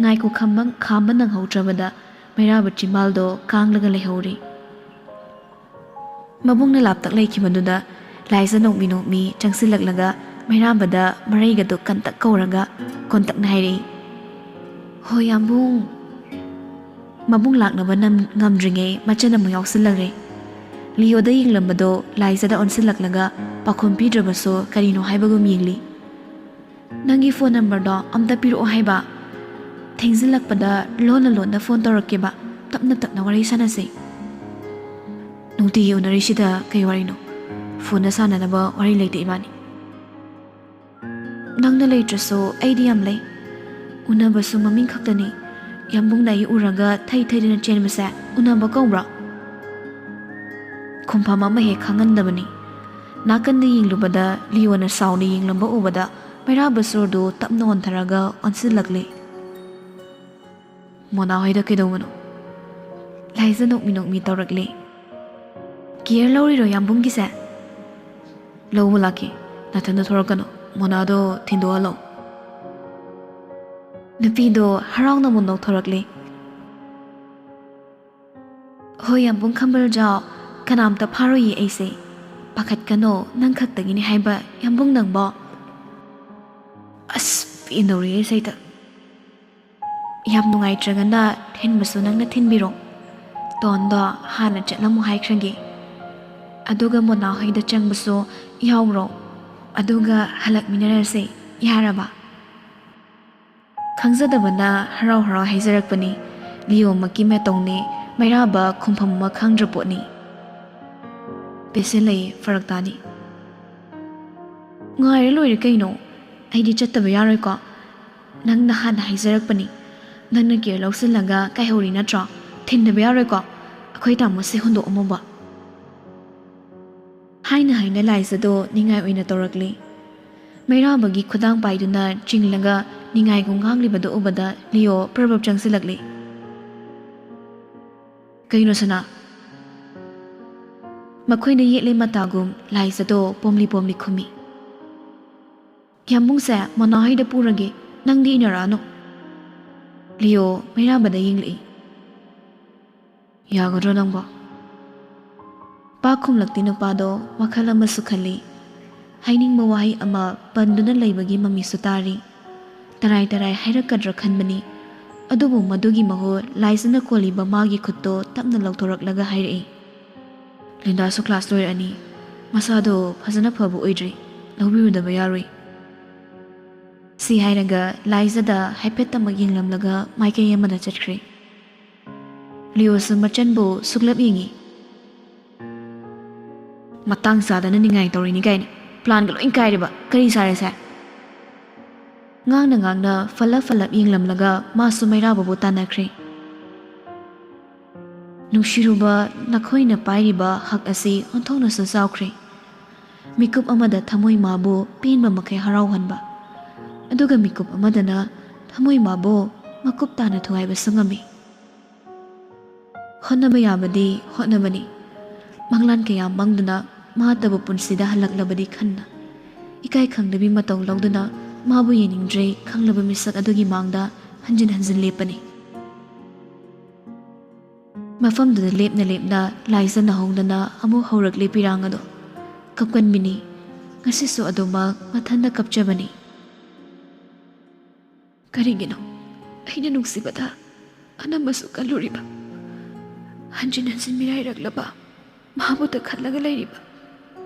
ꯉꯥꯏꯈꯣ ꯈꯝꯕ-, ꯈꯥꯝꯕ ꯅꯪꯍꯧꯗ꯭ꯔꯕꯗ ꯃꯩꯔꯥꯕ ꯆꯤꯝꯕꯥꯜꯗꯣ ꯀꯥꯡꯂꯒ ꯂꯩꯍꯧꯔꯦ꯫ ꯃꯕꯨꯡꯅ ꯂꯥꯞꯇꯛ ꯂꯩꯈꯤꯕꯗꯨꯗ ꯂꯥꯏꯖ ꯅꯣꯛꯃꯤ ꯅꯣꯛꯃꯤ ꯆꯪꯁꯤꯜꯂꯛꯂꯒ ꯃꯩꯔꯥꯕꯗ ꯃꯔꯩꯒꯗꯨ ꯀꯟꯇꯛ ꯀꯧꯔꯒ ꯀꯣꯟꯇꯛꯅ ꯍꯥꯏꯔꯛꯏ, "ꯍꯣ ꯌꯥꯝꯕꯨꯡ!" ꯃꯕꯨꯡ ꯂꯥꯛꯅꯕ ꯅꯝ-, ꯉꯝꯗ꯭ꯔꯤꯉꯩ ꯃꯆꯟ ꯑꯃꯨꯛ ꯌꯥꯎꯁꯤꯜꯂꯛꯂꯦ꯫ ꯂꯤꯌꯣꯗ ꯌꯦꯡꯂꯝꯕꯗꯣ ꯂꯥꯏꯖꯗ ꯑꯣꯟꯁꯤꯜꯂꯛꯂꯒ ꯄꯥꯎꯈꯨꯝ ꯄꯤꯗ꯭ꯔꯕꯁꯨ ꯀꯔꯤꯅꯣ ꯍꯥꯏꯕꯒꯨꯝ ꯌꯦꯡꯂꯤ꯫ "ꯅꯪꯒꯤ ꯐꯣꯟ ꯅꯝꯕꯔꯗꯣ ꯑꯝꯇ ꯄꯤꯔꯛꯑꯣ ꯍꯥꯏꯕ꯫ ꯊꯦꯡꯖꯤꯜꯂꯛꯄꯗ ꯂꯣꯟꯅ ꯂꯣꯟꯅ ꯐꯣꯟ ꯇꯧꯔꯛꯀꯦꯕ꯫ ꯇꯞꯅ ꯇꯞꯅ ꯋꯥꯔꯤ ꯁꯥꯟꯅꯁꯦ꯫" "ꯅꯨꯡꯇꯤꯒꯤ ꯎꯅꯔꯤꯁꯤꯗ ꯀꯩ ꯋꯥꯔꯤꯅꯣ? ꯐꯣꯟꯗ ꯁꯥꯟꯅꯅꯕ ꯋꯥꯔꯤ ꯂꯩꯇꯦ ꯏꯕꯥꯅꯤ꯫" "ꯅꯪꯅ ꯂꯩꯇ꯭ꯔꯁꯨ ꯑꯩꯗꯤ ꯌꯥꯝ ꯂꯩ꯫ ꯎꯅꯕꯁꯨ ꯃꯃꯤꯡ ꯈꯛꯇꯅꯤ꯫ ꯌꯥꯝꯕꯨꯡꯅ ꯑꯩ ꯎꯔꯒ ꯊꯩ ꯊꯩꯗꯅ ꯆꯦꯟꯕꯁꯦ ꯎꯅꯕ ꯀꯧꯕ꯭ꯔꯣ?" ꯈꯨꯝꯐꯝ ꯑꯃ ꯍꯦꯛ ꯈꯪꯍꯟꯗꯕꯅꯤ꯫ ꯅꯥꯀꯟꯗ ꯌꯦꯡꯂꯨꯕꯗ ꯂꯤꯌꯣꯅ ꯁꯥꯎꯅ ꯌꯦꯡꯂꯝꯕ ꯎꯕꯗ ꯃꯩꯔꯥꯕ ꯁꯣꯔꯗꯨ ꯇꯞꯅ ꯍꯣꯟꯊꯔꯒ ꯑꯣꯟꯁꯤꯜꯂꯛꯂꯤ꯫ "ꯃꯣꯅꯥ ꯍꯣꯏꯗ ꯀꯩꯗꯧꯕꯅꯣ?" ꯂꯥꯏꯖ ꯅꯣꯛꯃꯤ ꯅꯣꯛꯃꯤ ꯇꯧꯔꯛꯂꯤ꯫ "ꯀꯤꯌꯔ ꯂꯧꯔꯤꯔꯣ ꯌꯥꯝꯕꯨꯡꯒꯤꯁꯦ?" "ꯂꯧꯕ ꯂꯥꯛꯀꯦ꯫ ꯅꯊꯟꯗ ꯊꯣꯔꯛꯀꯅꯨ꯫ ꯃꯣꯅꯥꯗꯣ ꯊꯤꯟꯗꯣꯛꯍꯜꯂꯣ꯫" ꯅꯨꯄꯤꯗꯣ ꯍꯔꯥꯎꯅ ꯑꯃꯨꯛ ꯅꯣꯛꯊꯣꯔꯛꯂꯤ꯫ "ꯍꯣꯏ, ꯌꯥꯝꯕꯨꯡ ꯈꯝꯕꯜꯖꯥꯎ, ꯀꯅꯥꯝꯇ ꯐꯥꯔꯣꯏꯌꯦ ꯑꯩꯁꯦ꯫ ꯄꯥꯈꯠꯀꯅꯣ, ꯅꯪ ꯈꯛꯇꯒꯤꯅꯤ ꯍꯥꯏꯕ, ꯌꯥꯝꯕꯨꯡ ꯅꯪꯕꯣ꯫" ꯑꯁ, ꯄꯦꯟꯗꯧꯔꯦ ꯏꯁꯩꯗ꯫ "ꯌꯥꯝ ꯅꯨꯡꯉꯥꯏꯇ꯭ꯔꯒꯅ ꯊꯤꯟꯕꯁꯨ ꯅꯪꯅ ꯊꯤꯟꯕꯤꯔꯣ꯫ ꯇꯣꯟꯗꯣ ꯍꯥꯟꯅ ꯆꯠꯂꯝꯃꯨ ꯍꯥꯏꯈ꯭ꯔꯒꯦ꯫ ꯑꯗꯨꯒ ꯃꯣꯅꯥ ꯍꯣꯏꯗ ꯆꯪꯕꯁꯨ ꯌꯥꯎꯔꯣ꯫ ꯑꯗꯨꯒ ꯍꯜꯂꯛꯃꯤꯟꯅꯔꯁꯦ, ꯌꯥꯔꯕ?" ꯈꯪꯖꯗꯕꯅ ꯍꯔꯥꯎ ꯍꯔꯥꯎ ꯍꯥꯏꯖꯔꯛꯄꯅꯤ꯫ ꯂꯤꯌꯣꯃꯛꯀꯤ ꯃꯇꯧꯅꯤ, ꯃꯩꯔꯥꯕ ꯈꯨꯝꯐꯝ ꯑꯃ ꯈꯪꯗ꯭ꯔ ꯄꯣꯠꯅꯤ꯫ "ꯄꯦꯁꯦꯟ ꯂꯩꯌꯦ, ꯐꯔꯛ ꯇꯥꯅꯤ꯫" "ꯉꯥꯏꯔ ꯂꯣꯏꯔꯦ ꯀꯩꯅꯣ꯫ ꯑꯩꯗꯤ ꯆꯠꯇꯕ ꯌꯥꯔꯣꯏꯀꯣ꯫ ꯅꯪꯅ ꯍꯥꯟꯅ ꯍꯥꯏꯖꯔꯛꯄꯅꯤ꯫ ꯅꯪꯅ ꯀꯦꯌꯔ ꯂꯧꯁꯤꯜꯂꯒ ꯀꯥꯏꯍꯧꯔꯤ ꯅꯠꯇ꯭ꯔꯣ? ꯊꯤꯟꯗꯕ ꯌꯥꯔꯣꯏꯀꯣ꯫ ꯑꯩꯈꯣꯏ ꯇꯥꯃꯣꯁꯦ ꯍꯨꯟꯗꯣꯛꯑꯝꯃꯣꯕ꯫" ꯍꯥꯏꯅ ꯍꯥꯏꯅ ꯂꯥꯏꯖꯗꯣ ꯅꯤꯡꯉꯥꯏ ꯑꯣꯏꯅ ꯇꯧꯔꯛꯂꯤ꯫ ꯃꯩꯔꯥꯕꯒꯤ ꯈꯨꯗꯥꯡ ꯄꯥꯏꯗꯨꯅ ꯆꯤꯡꯂꯒ ꯅꯤꯡꯉꯥꯏꯒꯨꯝ ꯉꯥꯡꯂꯤꯕꯗꯨ ꯎꯕꯗ ꯂꯤꯌꯣ ꯄ꯭ꯔꯕꯞ ꯆꯪꯁꯤꯜꯂꯛꯂꯤ꯫ "ꯀꯩꯅꯣ ꯁꯅꯥ?" ꯃꯈꯣꯏꯅ ꯌꯦꯠꯂꯦ ꯃꯇꯥꯒꯨꯝ ꯂꯥꯏꯖꯗꯣ ꯄꯣꯝꯂꯤ ꯄꯣꯝꯂꯤ ꯈꯨꯝꯃꯤ꯫ "ꯌꯥꯝꯕꯨꯡꯁꯦ ꯃꯣꯅꯥ ꯍꯣꯏꯗ ꯄꯨꯔꯒꯦ, ꯅꯪꯗꯤ ꯏꯟꯅꯔꯛꯑꯅꯨ꯫" ꯂꯤꯌꯣ ꯃꯩꯔꯥꯕꯗ ꯌꯦꯡꯂꯛꯏ꯫ "ꯌꯥꯒꯗ꯭ꯔꯣ ꯅꯪꯕꯣ?" ꯄꯥꯛ ꯈꯨꯝꯂꯛꯇꯦ ꯅꯨꯄꯥꯗꯣ ꯋꯥꯈꯜ ꯑꯃꯁꯨ ꯈꯜꯂꯤ꯫ ꯍꯥꯏꯅꯤꯡꯕ ꯋꯥꯍꯩ ꯑꯃ ꯄꯟꯗꯨꯅ ꯂꯩꯕꯒꯤ ꯃꯃꯤꯁꯨ ꯇꯥꯔꯤ꯫ ꯇꯔꯥꯏ ꯇꯔꯥꯏ ꯍꯥꯏꯔꯛꯀꯗ꯭ꯔꯥ ꯈꯟꯕꯅꯤ, ꯑꯗꯨꯕꯨ ꯃꯗꯨꯒꯤ ꯃꯍꯨꯠ ꯂꯥꯏꯖꯅ ꯀꯣꯜꯂꯤꯕ ꯃꯥꯒꯤ ꯈꯨꯠꯇꯣ ꯇꯞꯅ ꯂꯧꯊꯣꯔꯛꯂꯒ ꯍꯥꯏꯔꯛꯏ꯫ "ꯂꯤꯟꯗꯥꯁꯨ ꯀ꯭ꯂꯥꯁ ꯂꯣꯏꯔꯛꯑꯅꯤ꯫ ꯃꯁꯥꯗꯣ ꯐꯖꯅ ꯐꯕ ꯑꯣꯏꯗ꯭ꯔꯤ꯫ ꯂꯧꯕꯤꯔꯨꯗꯕ ꯌꯥꯔꯣꯏ꯫" ꯁꯤ ꯍꯥꯏꯔꯒ ꯂꯥꯏꯖꯗ ꯍꯥꯏꯐꯦꯠꯇꯃꯛ ꯌꯦꯡꯂꯝꯂꯒ ꯃꯥꯏꯀꯩ ꯑꯃꯗ ꯆꯠꯈ꯭ꯔꯦ꯫ ꯂꯤꯌꯣꯁꯨ ꯃꯆꯟꯕꯨ ꯁꯨꯛꯂꯞ ꯌꯦꯡꯉꯤ꯫ "ꯃꯇꯥꯡ ꯆꯥꯗꯅ ꯅꯤꯡꯉꯥꯏ ꯇꯧꯔꯤꯅꯤ ꯀꯥꯏꯅ꯫ ꯄ꯭ꯂꯥꯟꯒ ꯂꯣꯏ ꯀꯥꯏꯔꯦꯕ꯫ ꯀꯔꯤ ꯁꯥꯔꯦꯁꯦ?" ꯉꯥꯡꯅ ꯉꯥꯡꯅ ꯐꯜꯂꯞ ꯐꯜꯂꯞ ꯌꯦꯡꯂꯝꯂꯒ ꯃꯥꯁꯨ ꯃꯩꯔꯥꯕꯕꯨ ꯇꯥꯟꯅꯈ꯭ꯔꯦ꯫ ꯅꯨꯡꯁꯤꯔꯨꯕ, ꯅꯈꯣꯏꯅ ꯄꯥꯏꯔꯤꯕ ꯍꯛ ꯑꯁꯤ ꯑꯣꯟꯊꯣꯛꯅꯁꯨ ꯆꯥꯎꯈ꯭ꯔꯦ꯫ ꯃꯤꯀꯨꯞ ꯑꯃꯗ ꯊꯃꯣꯏ ꯃꯥꯕꯨ ꯄꯦꯟꯕ ꯃꯈꯩ ꯍꯔꯥꯎꯍꯟꯕ, ꯑꯗꯨꯒ ꯃꯤꯀꯨꯞ ꯑꯃꯗꯅ ꯊꯃꯣꯏ ꯃꯥꯕꯨ ꯃꯀꯨꯞ ꯇꯥꯅ ꯊꯨꯒꯥꯏꯕꯁꯨ ꯉꯝꯃꯤ꯫ ꯍꯣꯠꯅꯕ ꯌꯥꯕꯗꯤ ꯍꯣꯠꯅꯕꯅꯤ꯫ ꯃꯪꯂꯥꯟ ꯀꯌꯥ ꯃꯪꯗꯨꯅ ꯃꯍꯥꯛꯇꯕꯨ ꯄꯨꯟꯁꯤꯗ ꯍꯜꯂꯛꯂꯕꯗꯤ ꯈꯟꯅ, ꯏꯀꯥꯏ ꯈꯪꯗꯕꯤ ꯃꯇꯧ ꯂꯧꯗꯨꯅ ꯃꯥꯕꯨ ꯌꯦꯡꯅꯤꯡꯗ꯭ꯔꯦ ꯈꯪꯂꯕ ꯃꯤꯁꯛ ꯑꯗꯨꯒꯤ ꯃꯥꯡꯗ ꯍꯟꯖꯤꯟ ꯍꯟꯖꯤꯟ ꯂꯦꯞꯄꯅꯤ꯫ ꯃꯐꯝꯗꯨꯗ ꯂꯦꯞꯅ ꯂꯦꯞꯅ ꯂꯥꯏꯖꯅ ꯍꯧꯗꯅ ꯑꯃꯨꯛ ꯍꯧꯔꯛꯂꯤ ꯄꯤꯔꯥꯡ ꯑꯗꯣ꯫ ꯀꯞꯀꯟꯕꯤꯅꯤ꯫ ꯉꯁꯤꯁꯨ ꯑꯗꯨꯃꯛ ꯃꯊꯟꯇ ꯀꯞꯆꯕꯅꯤ꯫ ꯀꯔꯤꯒꯤꯅꯣ ꯑꯩꯅ ꯅꯨꯡꯁꯤꯕꯗ ꯑꯅꯝꯕꯁꯨ ꯀꯜꯂꯨꯔꯤꯕ? ꯍꯟꯖꯤꯟ ꯍꯟꯖꯤꯟ ꯃꯤꯔꯥꯏꯔꯛꯂꯕ ꯃꯥꯕꯨꯇ ꯈꯜꯂꯒ ꯂꯩꯔꯤꯕ?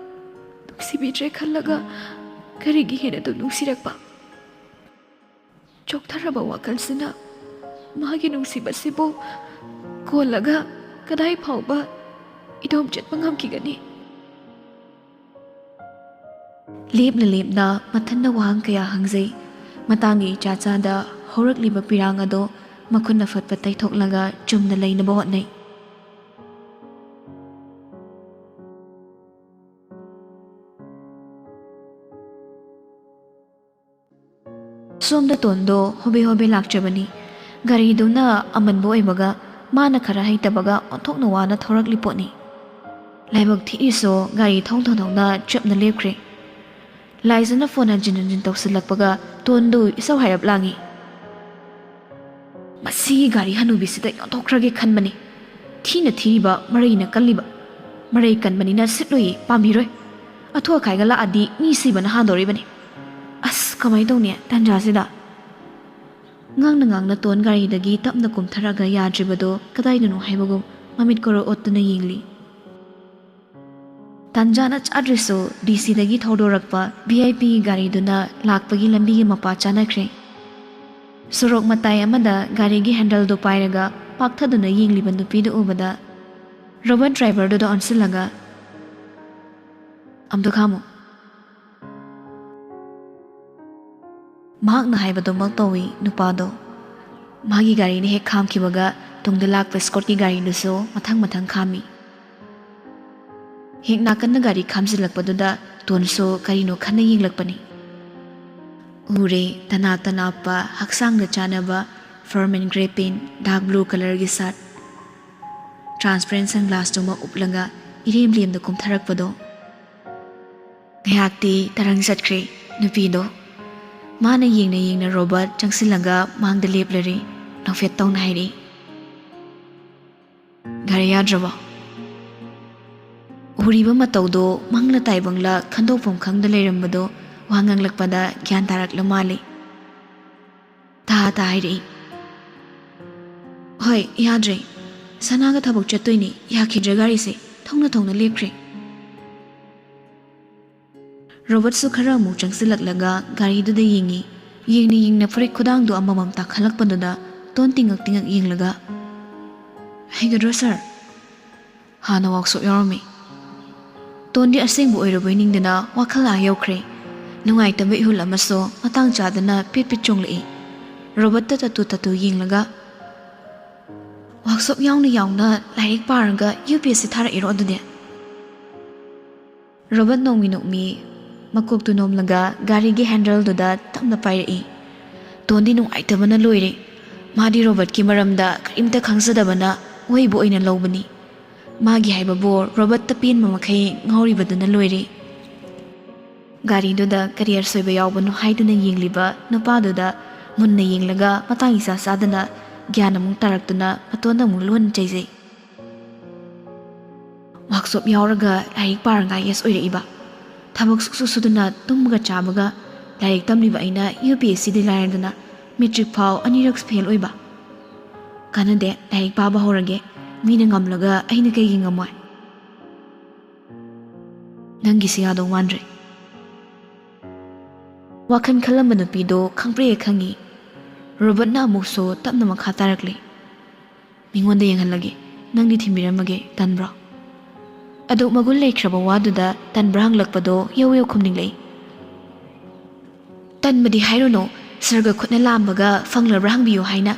ꯅꯨꯡꯁꯤꯕꯤꯗ꯭ꯔꯦ ꯈꯜꯂꯒ ꯀꯔꯤꯒꯤ ꯍꯦꯟꯅ ꯑꯗꯨꯝ ꯅꯨꯡꯁꯤꯔꯛꯄ? ꯆꯣꯛꯊꯔꯕ ꯋꯥꯈꯜꯁꯤꯅ ꯃꯥꯒꯤ ꯅꯨꯡꯁꯤꯕꯁꯤꯕꯨ ꯀꯣꯜꯂꯒ ꯀꯗꯥꯏ ꯐꯥꯎꯕ ꯏꯗꯣꯝ ꯆꯠꯄ ꯉꯝꯈꯤꯒꯅꯤ? ꯂꯦꯞꯅ ꯂꯦꯞꯅ ꯃꯊꯟꯗ ꯋꯥꯍꯪ ꯀꯌꯥ ꯍꯪꯖꯩ꯫ ꯃꯇꯥꯡꯒꯤ ꯏꯆꯥ ꯆꯥꯗ ꯍꯧꯔꯛꯂꯤꯕ ꯄꯤꯔꯥꯡ ꯑꯗꯣ ꯃꯈꯨꯠꯅ ꯐꯠ ꯐꯠ ꯇꯩꯊꯣꯛꯂꯒ ꯆꯨꯝꯅ ꯂꯩꯅꯕ ꯍꯣꯠꯅꯩ꯫ ꯁꯣꯝꯗ ꯇꯣꯟꯗꯣ ꯍꯣꯕꯦ ꯍꯣꯕꯦ ꯂꯥꯛꯆꯕꯅꯤ꯫ ꯒꯥꯔꯤꯗꯨꯅ ꯑꯃꯟꯕ ꯑꯣꯏꯕꯒ ꯃꯥꯅ ꯈꯔ ꯍꯩꯇꯕꯒ ꯑꯣꯟꯊꯣꯛꯅ ꯋꯥꯅ ꯊꯧꯔꯛꯂꯤ ꯄꯣꯠꯅꯤ꯫ ꯂꯥꯏꯕꯛ ꯊꯤꯔꯤꯁꯨ ꯒꯥꯔꯤ ꯊꯧ ꯊꯧꯗꯧꯅ ꯆꯞꯅ ꯂꯦꯞꯈ꯭ꯔꯦ꯫ ꯂꯥꯏꯖꯅ ꯐꯣꯟ ꯍꯟꯖꯤꯟ ꯍꯟꯖꯤꯟ ꯇꯧꯁꯤꯜꯂꯛꯄꯒ ꯇꯣꯟꯗꯨ ꯏꯁꯧ ꯍꯥꯏꯔꯞ ꯂꯥꯡꯉꯤ꯫ "ꯃꯁꯤꯒꯤ ꯒꯥꯔꯤ ꯍꯅꯨꯕꯤꯁꯤꯗ ꯌꯣꯟꯊꯣꯛꯈ꯭ꯔꯒꯦ ꯈꯟꯕꯅꯤ꯫ ꯊꯤꯅ ꯊꯤꯔꯤꯕ, ꯃꯔꯩꯅ ꯀꯜꯂꯤꯕ꯫ ꯃꯔꯩ ꯀꯟꯕꯅꯤꯅ ꯁꯤꯠꯂꯣꯏꯌꯦ, ꯄꯥꯝꯕꯤꯔꯣꯏ꯫ ꯑꯊꯨ ꯑꯀꯥꯏꯒ ꯂꯥꯛꯑꯗꯤ ꯃꯤ ꯁꯤꯕꯅ ꯍꯥꯟꯗꯧꯔꯤꯕꯅꯤ꯫ ꯑꯁ, ꯀꯃꯥꯏꯅ ꯇꯧꯅꯤ ꯇꯟꯖꯥꯁꯤꯗ?" ꯉꯥꯡꯅ ꯉꯥꯡꯅ ꯇꯣꯟ ꯒꯥꯔꯤꯗꯒꯤ ꯇꯞꯅ ꯀꯨꯝꯊꯔꯛꯑꯒ ꯌꯥꯗ꯭ꯔꯤꯕꯗꯣ ꯀꯗꯥꯏꯗꯅꯣ ꯍꯥꯏꯕꯒꯨꯝ ꯃꯃꯤꯠ ꯀꯣꯔꯣ ꯑꯣꯠꯇꯨꯅ ꯌꯦꯡꯂꯤ꯫ ꯇꯥꯟꯖꯥꯅ ꯆꯥꯗ꯭ꯔꯁꯨ ꯗꯤ ꯁꯤꯗꯒꯤ ꯊꯧꯗꯣꯔꯛꯄ ꯚꯤ ꯑꯥꯏ ꯄꯤ ꯒꯥꯔꯤꯗꯨꯅ ꯂꯥꯛꯄꯒꯤ ꯂꯝꯕꯤꯒꯤ ꯃꯄꯥ ꯆꯥꯅꯈ꯭ꯔꯦ꯫ ꯁꯣꯔꯣꯛ ꯃꯇꯥꯏ ꯑꯃꯗ ꯒꯥꯔꯤꯒꯤ ꯍꯦꯟꯗꯜꯗꯨ ꯄꯥꯏꯔꯒ ꯄꯥꯛꯊꯗꯨꯅ ꯌꯦꯡꯂꯤꯕ ꯅꯨꯄꯤꯗꯨ ꯎꯕꯗ ꯔꯣꯕꯣꯠ ꯗ꯭ꯔꯥꯏꯚꯔꯗꯨꯗ ꯑꯣꯟꯁꯤꯜꯂꯒ, "ꯑꯝꯇ ꯈꯥꯝꯃꯨ꯫" ꯃꯍꯥꯛꯅ ꯍꯥꯏꯕꯗꯨꯃꯛ ꯇꯧꯏ ꯅꯨꯄꯥꯗꯣ꯫ ꯃꯥꯒꯤ ꯒꯥꯔꯤꯅ ꯍꯦꯛ ꯈꯥꯝꯈꯤꯕꯒ ꯇꯨꯡꯗ ꯂꯥꯛꯄ ꯏꯁꯀꯣꯔꯠꯀꯤ ꯒꯥꯔꯤꯗꯨꯁꯨ ꯃꯊꯪ ꯃꯊꯪ ꯈꯥꯝꯃꯤ꯫ ꯍꯦꯛ ꯅꯥꯀꯟꯗ ꯒꯥꯔꯤ ꯈꯥꯝꯖꯤꯜꯂꯛꯄꯗꯨꯗ ꯇꯣꯟꯁꯨ ꯀꯔꯤꯅꯣ ꯈꯟꯅ ꯌꯦꯡꯂꯛꯄꯅꯤ꯫ ꯎꯔꯦ, ꯇꯅꯥꯞ ꯇꯅꯥꯞꯄ ꯍꯛꯆꯥꯡꯗ ꯆꯥꯅꯕ ꯐꯔꯃꯦꯟ ꯒ꯭ꯔꯦ ꯄꯦꯟ, ꯗꯥꯔꯛ ꯕ꯭ꯂꯨ ꯀꯂꯔꯒꯤ ꯁꯥꯔꯠ, ꯇ꯭ꯔꯥꯟꯁꯄꯦꯔꯦꯟ ꯁꯟꯒ꯭ꯂꯥꯁꯇꯨꯃ ꯎꯞꯂꯒ ꯏꯔꯦꯝ ꯂꯦꯝꯗ ꯀꯨꯝꯊꯔꯛꯄꯗꯣ꯫ ꯉꯥꯏꯍꯥꯛꯇꯤ ꯇꯔꯪ ꯆꯠꯈ꯭ꯔꯦ ꯅꯨꯄꯤꯗꯣ꯫ ꯃꯥꯅ ꯌꯦꯡꯅ ꯌꯦꯡꯅ ꯔꯣꯕꯔꯠ ꯆꯪꯁꯤꯜꯂꯒ ꯃꯥꯡꯗ ꯂꯦꯞꯂꯔꯦ꯫ ꯅꯣꯛꯐꯦꯠ ꯇꯧꯅ ꯍꯥꯏꯔꯛꯏ, "ꯒꯥꯔꯤ ꯌꯥꯗ꯭ꯔꯕꯣ?" ꯎꯔꯤꯕ ꯃꯇꯧꯗꯣ ꯃꯪꯂ ꯇꯥꯏꯕꯪꯂ ꯈꯟꯗꯣꯛꯐꯝ ꯈꯪꯗ ꯂꯩꯔꯝꯕꯗꯣ ꯋꯥ ꯉꯥꯡꯂꯛꯄꯗ ꯒ꯭ꯌꯥꯟ ꯇꯥꯔꯛꯂ ꯃꯥꯜꯂꯦ꯫ ꯇꯥ ꯇꯥ ꯍꯥꯏꯔꯛꯏ, "ꯍꯣꯏ, ꯌꯥꯗ꯭ꯔꯦ꯫ ꯁꯅꯥꯒ ꯊꯕꯛ ꯆꯠꯇꯣꯏꯅꯦ꯫ ꯌꯥꯈꯤꯗ꯭ꯔꯦ ꯒꯥꯔꯤꯁꯦ꯫ ꯊꯧꯅ ꯊꯧꯅ ꯂꯦꯞꯈ꯭ꯔꯦ꯫" ꯔꯣꯕꯔꯠꯁꯨ ꯈꯔ ꯑꯃꯨꯛ ꯆꯪꯁꯤꯜꯂꯛꯂꯒ ꯒꯥꯔꯤꯗꯨꯗ ꯌꯦꯡꯉꯤ꯫ ꯌꯦꯡꯅ ꯌꯦꯡꯅ ꯐꯨꯔꯤꯠ ꯈꯨꯗꯥꯡꯗꯣ ꯑꯃꯃꯝ ꯇꯥꯈꯠꯂꯛꯄꯗꯨꯗ ꯇꯣꯟ ꯇꯤꯡꯉꯛ ꯇꯤꯡꯉꯛ ꯌꯦꯡꯂꯒ, "ꯍꯩꯒꯗ꯭ꯔꯣ ꯁꯥꯔ?" "ꯍꯥꯟꯅ ꯋꯥꯛꯁꯣꯞ ꯌꯥꯎꯔꯝꯃꯤ꯫" ꯇꯣꯟꯗꯤ ꯑꯁꯦꯡꯕ ꯑꯣꯏꯔꯕꯣꯏ ꯅꯤꯡꯗꯅ ꯋꯥꯈꯜ ꯑꯥ ꯌꯧꯈ꯭ꯔꯦ꯫ ꯅꯨꯡꯉꯥꯏꯇꯕ ꯏꯍꯨꯜ ꯑꯃꯁꯨ ꯃꯇꯥꯡ ꯆꯥꯗꯅ ꯄꯤꯠ ꯄꯤꯠ ꯆꯣꯡꯂꯛꯏ꯫ ꯔꯣꯕꯔꯠꯇ ꯇꯠꯇꯨ ꯇꯠꯇꯨ ꯌꯦꯡꯂꯒ, "ꯋꯥꯛꯁꯣꯞ ꯌꯥꯎꯅ ꯌꯥꯎꯅ ꯂꯥꯏꯔꯤꯛ ꯄꯥꯔꯒ ꯌꯨ ꯄꯤ ꯑꯦꯁ ꯁꯤ ꯊꯥꯔꯛꯏꯔꯣ ꯑꯗꯨꯗꯤ?" ꯔꯣꯕꯔꯠ ꯅꯣꯡꯃꯤ ꯅꯣꯛꯃꯤ ꯃꯀꯣꯛꯇꯨ ꯅꯣꯝꯂꯒ ꯒꯥꯔꯤꯒꯤ ꯍꯦꯟꯗꯜꯗꯨꯗ ꯇꯞꯅ ꯄꯥꯏꯔꯛꯏ꯫ ꯇꯣꯟꯗꯤ ꯅꯨꯡꯉꯥꯏꯇꯕꯅ ꯂꯣꯏꯔꯦ꯫ ꯃꯥꯗꯤ ꯔꯣꯕꯔꯠꯀꯤ ꯃꯔꯝꯗ ꯀꯔꯤꯝꯇ ꯈꯪꯖꯗꯕꯅ ꯑꯣꯏꯕ ꯑꯣꯏꯅ ꯂꯧꯕꯅꯤ꯫ ꯃꯥꯒꯤ ꯍꯥꯏꯕꯕꯨ ꯔꯣꯕꯔꯠꯇ ꯄꯦꯟꯕ ꯃꯈꯩ ꯉꯥꯎꯔꯤꯕꯗꯨꯅ ꯂꯣꯏꯔꯦ꯫ ꯒꯥꯔꯤꯗꯨꯗ ꯀꯔꯤ ꯑꯁꯣꯏꯕ ꯌꯥꯎꯕꯅꯣ ꯍꯥꯏꯗꯨꯅ ꯌꯦꯡꯂꯤꯕ ꯅꯨꯄꯥꯗꯨꯗ ꯃꯨꯟꯅ ꯌꯦꯡꯂꯒ ꯃꯇꯥꯡ ꯏꯆꯥ ꯆꯥꯗꯅ ꯒ꯭ꯌꯥꯟ ꯑꯃꯨꯛ ꯇꯥꯔꯛꯇꯨꯅ ꯃꯇꯣꯟꯗ ꯑꯃꯨꯛ ꯂꯣꯟꯅ ꯆꯩꯖꯩ꯫ ꯋꯥꯛꯁꯣꯞ ꯌꯥꯎꯔꯒ ꯂꯥꯏꯔꯤꯛ ꯄꯥꯔꯒ ꯑꯥꯏ ꯑꯦꯁ ꯑꯣꯏꯔꯛꯏꯕ꯫ ꯊꯕꯛ ꯁꯨꯛꯁꯨ ꯁꯨꯗꯅ ꯇꯨꯝꯕꯒ ꯆꯥꯕꯒ ꯂꯥꯏꯔꯤꯛ ꯇꯝꯂꯤꯕ ꯑꯩꯅ ꯌꯨ ꯄꯤ ꯑꯦꯁ ꯁꯤꯗꯤ ꯂꯥꯏꯔꯗꯅ ꯃꯦꯇ꯭ꯔꯤꯛ ꯐꯥꯎ ꯑꯅꯤꯔꯛ ꯐꯦꯜ ꯑꯣꯏꯕ꯫ ꯀꯥꯟꯅꯗꯦ, ꯂꯥꯏꯔꯤꯛ ꯄꯥꯕ ꯍꯧꯔꯒꯦ꯫ ꯃꯤꯅ ꯉꯝꯂꯒ ꯑꯩꯅ ꯀꯩꯒꯤ ꯉꯝꯃꯣꯏ? ꯅꯪꯒꯤꯁꯤ ꯌꯥꯗꯧ ꯃꯥꯟꯗ꯭ꯔꯦ꯫ ꯋꯥꯈꯜ ꯈꯜꯂꯝꯕ ꯅꯨꯄꯤꯗꯣ ꯈꯪꯄ꯭ꯔꯦꯛ ꯈꯪꯉꯤ꯫ ꯔꯣꯕꯔꯠꯅ ꯑꯃꯨꯛꯁꯨ ꯇꯞꯅ ꯃꯈꯥ ꯇꯥꯔꯛꯂꯤ꯫ ꯃꯤꯉꯣꯟꯗ ꯌꯦꯡꯍꯜꯂꯒꯦ꯫ ꯅꯪꯗꯤ ꯊꯤꯟꯕꯤꯔꯝꯃꯒꯦ꯫ ꯇꯟꯕ꯭ꯔꯣ? ꯑꯗꯨꯛ ꯃꯒꯨꯟ ꯂꯩꯈ꯭ꯔꯕ ꯋꯥꯗꯨꯗ ꯇꯟꯕ꯭ꯔꯥ ꯍꯪꯂꯛꯄꯗꯣ ꯌꯧ ꯌꯧ ꯈꯨꯝꯅꯤꯡꯂꯛꯏ꯫ "ꯇꯟꯕꯗꯤ ꯍꯥꯏꯔꯨꯅꯨ, ꯁꯔꯒ ꯈꯨꯠꯅ ꯂꯥꯝꯕꯒ ꯐꯪꯂꯕ꯭ꯔꯥ ꯍꯪꯕꯤꯌꯨ" ꯍꯥꯏꯅ꯫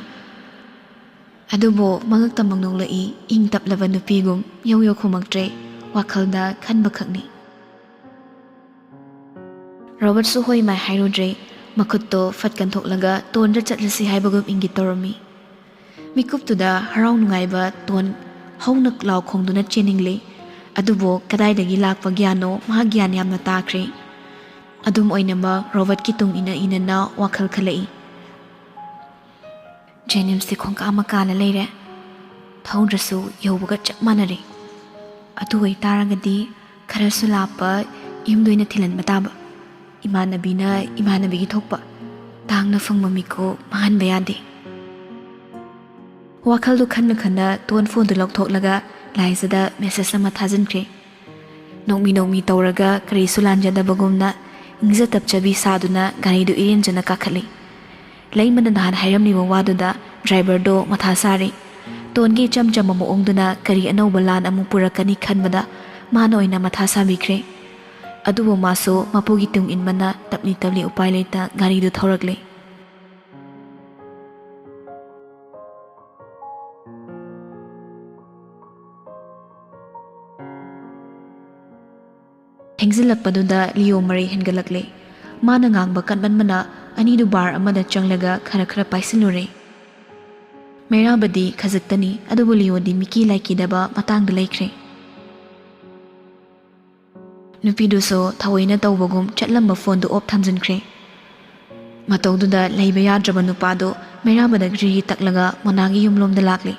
ꯑꯗꯨꯕꯨ ꯃꯉꯛꯇ ꯃꯪ ꯅꯣꯛꯂꯛꯏ, ꯏꯪ ꯇꯞꯂꯕ ꯅꯨꯄꯤꯒꯨꯝ ꯌꯧ ꯌꯧ ꯈꯨꯝꯃꯛꯇ꯭ꯔꯦ, ꯋꯥꯈꯜꯗ ꯈꯟꯕ ꯈꯛꯅꯤ꯫ ꯔꯣꯕꯔꯠꯁꯨ ꯍꯣꯏ ꯃꯥꯏ ꯍꯥꯏꯔꯨꯗ꯭ꯔꯦ, ꯃꯈꯨꯠꯇꯣ ꯐꯠ ꯀꯟꯊꯣꯛꯂꯒ ꯇꯣꯟꯗ ꯆꯠꯂꯁꯤ ꯍꯥꯏꯕꯒꯨꯝ ꯏꯪꯒꯤꯠ ꯇꯧꯔꯝꯃꯤ꯫ ꯃꯤꯀꯨꯞꯇꯨꯗ ꯍꯔꯥꯎ ꯅꯨꯡꯉꯥꯏꯕ ꯇꯣꯟ ꯍꯧꯅ ꯂꯥꯎ ꯈꯣꯡꯗꯨꯅ ꯆꯦꯟꯅꯤꯡꯂꯦ, ꯑꯗꯨꯕꯨ ꯀꯗꯥꯏꯗꯒꯤ ꯂꯥꯛꯄ ꯒ꯭ꯌꯥꯟꯅꯣ, ꯃꯍꯥꯛ ꯒ꯭ꯌꯥꯟ ꯌꯥꯝꯅ ꯇꯥꯈ꯭ꯔꯦ꯫ ꯑꯗꯨꯝ ꯑꯣꯏꯅꯃꯛ ꯔꯣꯕꯔꯠꯀꯤ ꯇꯨꯡ ꯏꯟꯅ ꯏꯟꯅꯅ ꯋꯥꯈꯜ ꯈꯜꯂꯛꯏ꯫ ꯖꯦꯅꯤꯝꯁꯇꯤ ꯈꯣꯡꯀꯥꯞ ꯑꯃ ꯀꯥꯜꯂ ꯂꯩꯔꯦ, ꯊꯧꯗ꯭ꯔꯁꯨ ꯌꯧꯕꯒ ꯆꯞ ꯃꯥꯟꯅꯔꯦ꯫ ꯑꯗꯨ ꯑꯣꯏꯇꯥꯔꯒꯗꯤ ꯈꯔꯁꯨ ꯂꯥꯞꯄ ꯌꯨꯝꯗ ꯑꯣꯏꯅ ꯊꯤꯜꯍꯟꯕ ꯇꯥꯕ꯫ ꯏꯃꯥꯟꯅꯕꯤꯅ ꯏꯃꯥꯟꯅꯕꯤꯒꯤ ꯊꯣꯛꯄ, ꯇꯥꯡꯅ ꯐꯪꯕ ꯃꯤꯀꯨꯞ ꯃꯥꯡꯍꯟꯕ ꯌꯥꯗꯦ꯫ ꯋꯥꯈꯜꯗꯨ ꯈꯟꯅ ꯈꯟꯅ ꯇꯣꯟ ꯐꯣꯟꯗꯨ ꯂꯧꯊꯣꯛꯂꯒ ꯂꯥꯏꯖꯗ ꯃꯦꯁꯦꯖ ꯑꯃ ꯊꯥꯖꯤꯟꯈ꯭ꯔꯦ꯫ ꯅꯣꯛꯃꯤ ꯅꯣꯛꯃꯤ ꯇꯧꯔꯒ ꯀꯔꯤꯁꯨ ꯂꯥꯟꯖꯗꯕꯒꯨꯝꯅ ꯏꯪꯖ ꯇꯞꯆꯕꯤ ꯁꯥꯗꯨꯅ ꯒꯥꯔꯤꯗꯨ ꯏꯔꯦꯟꯖꯅ ꯀꯥꯈꯠꯂꯤ꯫ ꯂꯩꯃꯅ ꯅꯍꯥꯟ ꯍꯥꯏꯔꯝꯂꯤꯕ ꯋꯥꯗꯨꯗ ꯗ꯭ꯔꯥꯏꯚꯔꯗꯣ ꯃꯊꯥ ꯁꯥꯔꯤ꯫ ꯇꯣꯟꯒꯤ ꯏꯆꯝ ꯆꯝꯕ ꯃꯑꯣꯡꯗꯨꯅ ꯀꯔꯤ ꯑꯅꯧꯕ ꯂꯥꯟ ꯑꯃꯨꯛ ꯄꯨꯔꯛꯀꯅꯤ ꯈꯟꯕꯗ ꯃꯥꯅ ꯑꯣꯏꯅ ꯃꯊꯥ ꯁꯥꯕꯤꯈ꯭ꯔꯦ꯫ ꯑꯗꯨꯕꯨ ꯃꯥꯁꯨ ꯃꯄꯨꯒꯤ ꯇꯨꯡ ꯏꯟꯕꯅ ꯇꯞꯂꯤ ꯇꯞꯂꯤ ꯎꯄꯥꯏ ꯂꯩꯇ ꯒꯥꯔꯤꯗꯨ ꯊꯧꯔꯛꯂꯦ꯫ ꯊꯦꯡꯖꯤꯜꯂꯛꯄꯗꯨꯗ ꯂꯤꯌꯣ ꯃꯔꯩ ꯍꯦꯟꯒꯠꯂꯛꯂꯦ꯫ ꯃꯥꯅ ꯉꯥꯡꯕ ꯀꯟꯃꯟꯕꯅ ꯑꯅꯤꯗꯨ ꯕꯥꯔ ꯑꯃꯗ ꯆꯪꯂꯒ ꯈꯔ ꯈꯔ ꯄꯥꯏꯁꯤꯜꯂꯨꯔꯦ꯫ ꯃꯩꯔꯥꯕꯗꯤ ꯈꯖꯤꯛꯇꯅꯤ, ꯑꯗꯨꯕꯨ ꯂꯤꯌꯣꯗꯤ ꯃꯤꯀꯤ ꯂꯥꯏꯀꯤꯗꯕ ꯃꯇꯥꯡꯗ ꯂꯩꯈ꯭ꯔꯦ꯫ ꯅꯨꯄꯤꯗꯨꯁꯨ ꯊꯑꯣꯏꯅ ꯇꯧꯕꯒꯨꯝ ꯆꯠꯂꯝꯕ ꯐꯣꯟꯗꯨ ꯑꯣꯞ ꯊꯝꯖꯤꯟꯈ꯭ꯔꯦ꯫ ꯃꯇꯧꯗꯨꯗ ꯂꯩꯕ ꯌꯥꯗ꯭ꯔꯕ ꯅꯨꯄꯥꯗꯨ ꯃꯩꯔꯥꯕꯗ ꯔꯤꯔꯤ ꯇꯛꯂꯒ ꯃꯣꯅꯥꯒꯤ ꯌꯨꯝꯂꯣꯝꯗ ꯂꯥꯛꯂꯤ꯫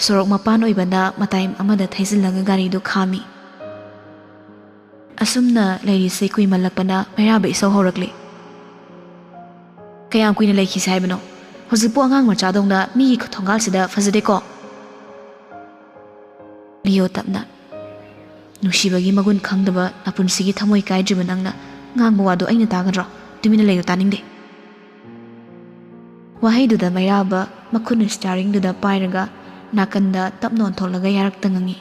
ꯁꯣꯔꯣꯛ ꯃꯄꯥꯟ ꯑꯣꯏꯕꯅ ꯃꯇꯥꯏ ꯑꯃꯗ ꯊꯩꯖꯤꯜꯂꯒ ꯒꯥꯔꯤꯗꯨ ꯈꯥꯝꯃꯤ꯫ ꯑꯁꯨꯝꯅ ꯂꯩꯔꯤꯁꯤ ꯀꯨꯏꯃꯜꯂꯛꯄꯅ ꯃꯩꯔꯥꯕ ꯏꯁꯧ ꯍꯧꯔꯛꯂꯤ꯫ "ꯀꯌꯥꯝ ꯀꯨꯏꯅ ꯂꯩꯈꯤꯁꯦ ꯍꯥꯏꯕꯅꯣ? ꯍꯧꯖꯤꯛꯄꯨ ꯑꯉꯥꯡ ꯃꯆꯥꯗꯧꯅ ꯃꯤꯒꯤ ꯊꯣꯡꯒꯥꯜꯁꯤꯗ ꯐꯖꯗꯦꯀꯣ?" ꯂꯤꯌꯣ ꯇꯞꯅ, "ꯅꯨꯡꯁꯤꯕꯒꯤ ꯃꯒꯨꯟ ꯈꯪꯗꯕ ꯅꯄꯨꯟꯁꯤꯒꯤ ꯊꯃꯣꯏ ꯀꯥꯏꯗ꯭ꯔꯤꯕ ꯅꯪꯅ ꯉꯥꯡꯕ ꯋꯥꯗꯨ ꯑꯩꯅ ꯇꯥꯒꯗ꯭ꯔꯣ? ꯇꯨꯃꯤꯟꯅ ꯂꯩꯌꯨ, ꯇꯥꯅꯤꯡꯗꯦ꯫" ꯋꯥꯍꯩꯗꯨꯗ ꯃꯩꯔꯥꯕ ꯃꯈꯨꯠꯅ ꯁ꯭ꯇꯤꯌꯥꯔꯤꯡꯗꯨꯗ ꯄꯥꯏꯔꯒ ꯅꯥꯀꯟꯗ ꯇꯞꯅ ꯑꯣꯟꯊꯣꯛꯂꯒ ꯌꯥꯔꯛꯇ ꯉꯥꯡꯉꯤ꯫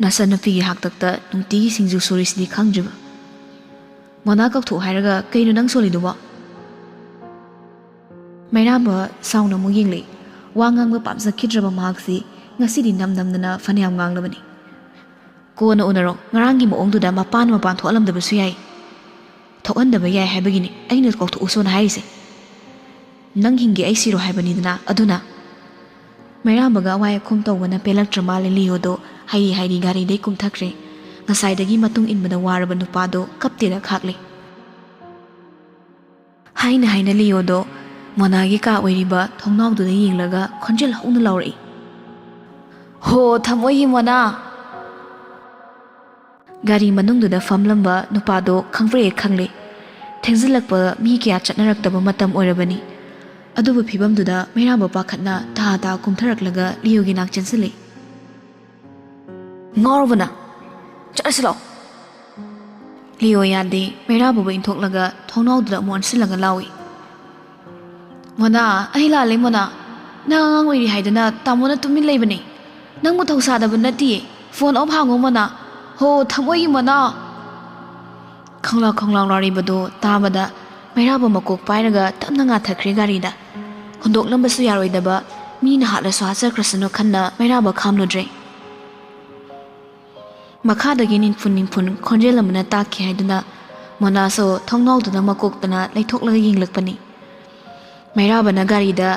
"ꯅꯆꯟꯅꯨꯄꯤꯒꯤ ꯍꯥꯛꯇꯛꯇ ꯅꯨꯡꯇꯤꯒꯤ ꯁꯤꯡꯖꯨ ꯁꯨꯔꯤꯁꯤꯗꯤ ꯈꯪꯗ꯭ꯔꯤꯕ? "ꯃꯣꯅꯥ ꯀꯧꯊꯣꯛꯎ ꯍꯥꯏꯔꯒ ꯀꯩꯅꯣ ꯅꯪ ꯁꯣꯜꯂꯤꯗꯨꯕꯣ?" ꯃꯩꯔꯥꯕ ꯁꯥꯎꯅ ꯑꯃꯨꯛ ꯌꯦꯡꯂꯛꯏ꯫ ꯋꯥ ꯉꯥꯡꯕ ꯄꯥꯝꯖꯈꯤꯗ꯭ꯔꯕ ꯃꯍꯥꯛꯁꯤ ꯉꯁꯤꯗꯤ ꯅꯝ ꯅꯝꯗꯅ ꯐꯅꯌꯥꯝ ꯉꯥꯡꯂꯕꯅꯤ꯫ "ꯀꯣꯟꯅ ꯎꯅꯔꯣ, ꯉꯔꯥꯡꯒꯤ ꯃꯑꯣꯡꯗꯨꯗ ꯃꯄꯥꯟ ꯃꯄꯥꯟ ꯊꯣꯛꯍꯜꯂꯝꯗꯕꯁꯨ ꯌꯥꯏ꯫ ꯊꯣꯛꯍꯟꯗꯕ ꯌꯥꯏ ꯍꯥꯏꯕꯒꯤꯅꯤ ꯑꯩꯅ ꯀꯧꯊꯣꯛꯎꯁꯣꯅ ꯍꯥꯏꯔꯤꯁꯦ꯫ ꯅꯪ ꯍꯤꯡꯒꯦ ꯑꯩ ꯁꯤꯔꯣ ꯍꯥꯏꯕꯅꯤꯗꯅ, ꯑꯗꯨꯅ"꯫ ꯃꯩꯔꯥꯕꯒ ꯑꯋꯥꯏ ꯑꯈꯨꯝ ꯇꯧꯕꯅ ꯄꯦꯜꯂꯛꯇ꯭ꯔ ꯃꯥꯜꯂꯦ ꯂꯤꯌꯣꯗꯣ꯫ ꯍꯩꯔꯤ ꯍꯩꯔꯤ ꯒꯥꯔꯤꯗꯩ ꯀꯨꯝꯊꯈ꯭ꯔꯦ꯫ ꯉꯁꯥꯏꯗꯒꯤ ꯃꯇꯨꯡ ꯏꯟꯕꯗ ꯋꯥꯔꯕ ꯅꯨꯄꯥꯗꯣ ꯀꯞꯇꯦꯅ ꯈꯥꯛꯂꯦ꯫ ꯍꯥꯏꯅ ꯍꯥꯏꯅ ꯂꯤꯌꯣꯗꯣ ꯃꯣꯅꯥꯒꯤ ꯀꯥ ꯑꯣꯏꯔꯤꯕ ꯊꯣꯡꯅꯥꯎꯗꯨꯗ ꯌꯦꯡꯂꯒ ꯈꯣꯟꯖꯦꯜ ꯍꯧꯅ ꯂꯥꯎꯔꯛꯏ, "ꯍꯣ, ꯊꯃꯣꯏꯒꯤ ꯃꯣꯅꯥ!" ꯒꯥꯔꯤ ꯃꯅꯨꯡꯗꯨꯗ ꯐꯝꯂꯝꯕ ꯅꯨꯄꯥꯗꯣ ꯈꯪꯕ꯭ꯔꯦ ꯈꯪꯂꯦ꯫ ꯊꯦꯡꯖꯤꯜꯂꯛꯄ, ꯃꯤ ꯀꯌꯥ ꯆꯠꯅꯔꯛꯇꯕ ꯃꯇꯝ ꯑꯣꯏꯔꯕꯅꯤ꯫ ꯑꯗꯨꯕꯨ ꯐꯤꯕꯝꯗꯨꯗ ꯃꯩꯔꯥꯕ ꯄꯥꯈꯠꯅ ꯇꯍꯥ ꯇꯍꯥ ꯀꯨꯝꯊꯔꯛꯂꯒ ꯂꯤꯌꯣꯒꯤ ꯅꯥꯛ ꯆꯦꯟꯁꯤꯜꯂꯤ꯫ "ꯉꯥꯎꯔꯕ ꯅꯪ? ꯆꯠꯂꯁꯤ ꯂꯥꯛꯑꯣ!" ꯂꯤꯌꯣ ꯌꯥꯗꯦ꯫ ꯃꯩꯔꯥꯕꯕꯨ ꯏꯟꯊꯣꯛꯂꯒ ꯊꯣꯡꯅꯥꯎꯗꯨꯗ ꯑꯃꯨꯛ ꯑꯣꯟꯁꯤꯜꯂꯒ ꯂꯥꯎꯏ, "ꯃꯣꯅꯥ, ꯑꯩ ꯂꯥꯜꯂꯦ ꯃꯣꯅꯥ꯫ ꯅꯪ ꯑꯉꯥꯡ ꯑꯣꯏꯔꯤ ꯍꯥꯏꯗꯅ ꯇꯥꯃꯣꯅ ꯇꯨꯃꯤꯟ ꯂꯩꯕꯅꯦ꯫ ꯅꯪꯕꯨ ꯊꯧꯁꯥꯗꯕ ꯅꯠꯇꯤꯌꯦ꯫ ꯐꯣꯟ ꯑꯣꯐ ꯍꯥꯡꯉꯣ ꯃꯣꯅꯥ꯫ ꯍꯣ, ꯊꯃꯣꯏꯒꯤ ꯃꯣꯅꯥ!" ꯈꯪꯂꯥꯎ ꯈꯪꯂꯥꯎ ꯂꯥꯎꯔꯤꯕꯗꯨ ꯇꯥꯕꯗ ꯃꯩꯔꯥꯕ ꯃꯀꯣꯛ ꯄꯥꯏꯔꯒ ꯇꯞꯅ ꯉꯥꯊꯈ꯭ꯔꯦ ꯒꯥꯔꯤꯗ꯫ ꯍꯨꯟꯗꯣꯛꯂꯝꯕꯁꯨ ꯌꯥꯔꯣꯏꯗꯕ, ꯃꯤꯅ ꯍꯥꯠꯂꯁꯨ ꯍꯥꯠꯆꯈ꯭ꯔꯁꯅꯨ ꯈꯟꯅ ꯃꯩꯔꯥꯕ ꯈꯥꯝꯂꯨꯗ꯭ꯔꯦ꯫ ꯃꯈꯥꯗꯒꯤ ꯅꯤꯡꯐꯨꯟ ꯅꯤꯡꯐꯨꯟ ꯈꯣꯟꯖꯦꯜ ꯑꯃꯅ ꯇꯥꯛꯈꯤ ꯍꯥꯏꯗꯨꯅ ꯃꯣꯅꯥꯁꯨ ꯊꯣꯡꯅꯥꯎꯗꯨꯗ ꯃꯀꯣꯛꯇꯅ ꯂꯩꯊꯣꯛꯂꯒ ꯌꯦꯡꯂꯛꯄꯅꯤ꯫ ꯃꯩꯔꯥꯕꯅ ꯒꯥꯔꯤꯗ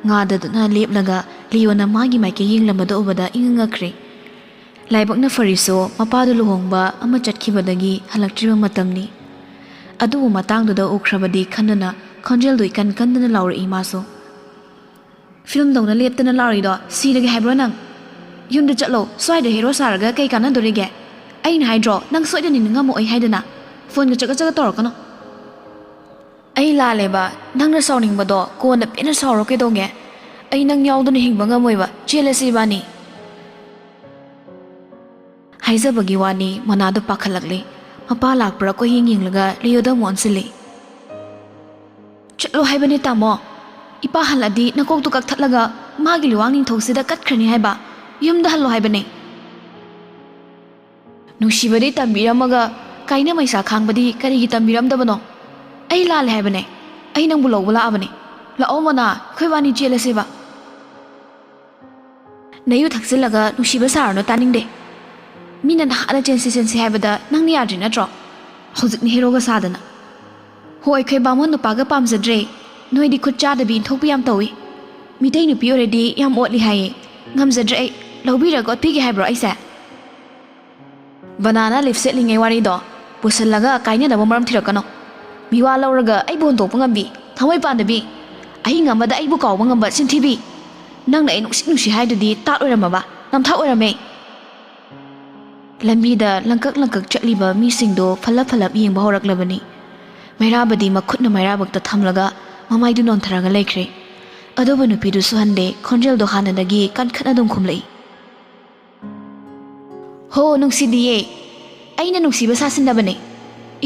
ꯉꯥꯗꯗꯨꯅ ꯂꯦꯞꯂꯒ ꯂꯤꯌꯣꯅ ꯃꯥꯒꯤ ꯃꯥꯏꯀꯩ ꯌꯦꯡꯂꯝꯕꯗꯨ ꯎꯕꯗ ꯏꯉꯛ ꯉꯛꯈ꯭ꯔꯦ꯫ ꯂꯥꯏꯕꯛꯅ ꯐꯔꯤꯁꯨ ꯃꯄꯥꯗꯨ ꯂꯨꯍꯣꯡꯕ ꯑꯃ ꯆꯠꯈꯤꯕꯗꯒꯤ ꯍꯜꯂꯛꯇ꯭ꯔꯤꯕ ꯃꯇꯝꯅꯤ꯫ ꯑꯗꯨꯕꯨ ꯃꯇꯥꯡꯗꯨꯗ ꯎꯈ꯭ꯔꯕꯗꯤ ꯈꯟꯗꯨꯅ ꯈꯣꯟꯖꯦꯜꯗꯨ ꯏꯀꯟ ꯀꯟꯗꯅ ꯂꯥꯎꯔꯛꯏ ꯃꯥꯁꯨ꯫ "ꯐꯤꯂꯝꯗꯧꯅ ꯂꯦꯞꯇꯅ ꯂꯥꯎꯔꯤꯗꯣ ꯁꯤꯔꯒꯦ ꯍꯥꯏꯕ꯭ꯔꯣ ꯅꯪ? ꯌꯨꯝꯗ ꯆꯠꯂꯣ, ꯁ꯭ꯋꯥꯏꯗ ꯍꯦꯔꯣ ꯁꯥꯔꯒ ꯀꯩ ꯀꯥꯟꯅꯗꯣꯔꯤꯒꯦ? ꯑꯩꯅ ꯍꯥꯏꯗ꯭ꯔꯣ ꯅꯪ ꯁꯣꯏꯗꯅ ꯅꯤꯡꯉꯝꯃꯛꯑꯣꯏ ꯍꯥꯏꯗꯅ? ꯐꯣꯟꯒ ꯆꯒꯠ ꯆꯒꯠ ꯇꯧꯔꯛꯀꯅꯨ꯫" "ꯑꯩ ꯂꯥꯜꯂꯦꯕ, ꯅꯪꯅ ꯁꯥꯎꯅꯤꯡꯕꯗꯣ ꯀꯣꯟꯅ ꯄꯦꯟꯅ ꯁꯥꯎꯔꯣ ꯀꯩꯗꯧꯒꯦ? ꯑꯩ ꯅꯪ ꯌꯥꯎꯗꯅ ꯍꯤꯡꯕ ꯉꯝꯃꯣꯏꯕ, ꯆꯦꯜꯂꯁꯤ ꯏꯕꯥꯅꯤ꯫" ꯍꯥꯏꯖꯕꯒꯤ ꯋꯥꯅꯤ, ꯃꯣꯅꯥꯗꯣ ꯄꯥꯈꯠꯂꯛꯂꯦ꯫ ꯃꯄꯥ ꯂꯥꯛꯄ꯭ꯔꯥ ꯀꯣꯏꯌꯦꯡ ꯌꯦꯡꯂꯒ ꯂꯤꯌꯣꯗ ꯑꯃꯨꯛ ꯑꯣꯟꯁꯤꯜꯂꯤ꯫ "ꯆꯠꯂꯣ ꯍꯥꯏꯕꯅꯦ ꯇꯥꯃꯣ꯫ ꯏꯄꯥ ꯍꯜꯂꯗꯤ ꯅꯀꯣꯛꯇꯨ ꯀꯛꯊꯠꯂꯒ ꯃꯥꯒꯤ ꯂꯨꯋꯥꯡ ꯅꯤꯡꯊꯧꯁꯤꯗ ꯀꯠꯈ꯭ꯔꯅꯤ ꯍꯥꯏꯕ꯫ ꯌꯨꯝꯗ ꯍꯜꯂꯣ ꯍꯥꯏꯕꯅꯦ꯫" "ꯅꯨꯡꯁꯤꯕꯗꯤ ꯇꯝꯕꯤꯔꯝꯃꯒ ꯀꯥꯏꯅ ꯃꯩꯁꯥ ꯈꯥꯡꯕꯗꯤ ꯀꯔꯤꯒꯤ ꯇꯝꯕꯤꯔꯝꯗꯕꯅꯣ? ꯑꯩ ꯂꯥꯜꯂꯦ ꯍꯥꯏꯕꯅꯦ꯫ ꯑꯩ ꯅꯪꯕꯨ ꯂꯧꯕ ꯂꯥꯛꯑꯕꯅꯦ꯫ ꯂꯥꯛꯑꯣ ꯃꯣꯅꯥ, ꯑꯩꯈꯣꯏꯕꯥꯅꯤ ꯆꯦꯜꯂꯁꯦꯕ꯫ ꯅꯌꯨ ꯊꯛꯆꯤꯜꯂꯒ ꯅꯨꯡꯁꯤꯕ ꯁꯥꯔꯅꯨ, ꯇꯥꯅꯤꯡꯗꯦ꯫ ꯃꯤꯅ ꯅꯍꯥꯟꯅ ꯆꯦꯟꯁꯤ ꯆꯦꯟꯁꯤ ꯍꯥꯏꯕꯗ ꯅꯪꯅ ꯌꯥꯗ꯭ꯔꯤ ꯅꯠꯇ꯭ꯔꯣ? ꯍꯧꯖꯤꯛꯅ ꯍꯦꯔꯣꯒ ꯁꯥꯗꯅ꯫ ꯍꯣ, ꯑꯩꯈꯣꯏ ꯕꯥꯃꯣꯟ ꯅꯨꯄꯥꯒ ꯄꯥꯝꯖꯗ꯭ꯔꯦ꯫ ꯅꯣꯏꯗꯤ ꯈꯨꯠ ꯆꯥꯗꯕꯤ ꯏꯟꯊꯣꯛꯄ ꯌꯥꯝ ꯇꯧꯏ꯫ ꯃꯤꯇꯩ ꯅꯨꯄꯤ ꯑꯣꯏꯔꯗꯤ ꯌꯥꯝ ꯑꯣꯠꯂꯤ ꯍꯥꯏꯌꯦ꯫ ꯉꯝꯖꯗ꯭ꯔꯦ ꯑꯩ꯫ ꯂꯧꯕꯤꯔꯒ ꯑꯣꯠꯄꯤꯒꯦ ꯍꯥꯏꯕ꯭ꯔꯣ ꯑꯩꯁꯦ? ꯕꯅꯥꯅ ꯂꯤꯞ ꯁꯦꯠꯂꯤꯉꯩ ꯋꯥꯔꯤꯗꯣ ꯄꯨꯁꯜꯂꯒ ꯀꯥꯏꯅꯅꯕ ꯃꯔꯝ ꯊꯤꯔꯛꯀꯅꯣ꯫ ꯃꯤꯋꯥ ꯂꯧꯔꯒ ꯑꯩꯕꯨ ꯍꯨꯟꯗꯣꯛꯄ ꯉꯝꯕꯤ, ꯊꯃꯣꯏ ꯄꯥꯟꯗꯕꯤ, ꯑꯍꯤꯡ ꯑꯃꯗ ꯑꯩꯕꯨ ꯀꯥꯎꯕ ꯉꯝꯕ ꯆꯤꯟꯊꯤꯕꯤ꯫ ꯅꯪꯅ ꯑꯩ ꯅꯨꯡꯁꯤ ꯅꯨꯡꯁꯤ ꯍꯥꯏꯗꯨꯗꯤ ꯇꯥꯠ ꯑꯣꯏꯔꯝꯃꯕ, ꯅꯝꯊꯥꯛ ꯑꯣꯏꯔꯝꯃꯦ꯫ ꯂꯝꯕꯤꯗ ꯂꯪꯀꯛ ꯂꯪꯀꯛ ꯆꯠꯂꯤꯕ ꯃꯤꯁꯤꯡꯗꯣ ꯐꯜꯂꯞ ꯐꯜꯂꯞ ꯌꯦꯡꯕ ꯍꯧꯔꯛꯂꯕꯅꯤ꯫ ꯃꯩꯔꯥꯕꯗꯤ ꯃꯈꯨꯠꯅ ꯃꯩꯔꯥꯕꯛꯇ ꯊꯝꯂꯒ ꯃꯃꯥꯏꯗꯨ ꯅꯣꯟꯊꯔꯒ ꯂꯩꯈ꯭ꯔꯦ꯫ ꯑꯗꯨꯕꯨ ꯅꯨꯄꯤꯗꯨ ꯁꯨꯍꯟꯗꯦ, ꯈꯣꯟꯖꯦꯜꯗꯣ ꯍꯥꯟꯅꯗꯒꯤ ꯀꯟꯈꯠꯅ ꯑꯗꯨꯝ ꯈꯨꯝꯂꯛꯏ꯫ ꯍꯣ, ꯅꯨꯡꯁꯤꯗꯤꯌꯦ꯫ ꯑꯩꯅ ꯅꯨꯡꯁꯤꯕ ꯁꯥꯁꯤꯟꯅꯕꯅꯦ꯫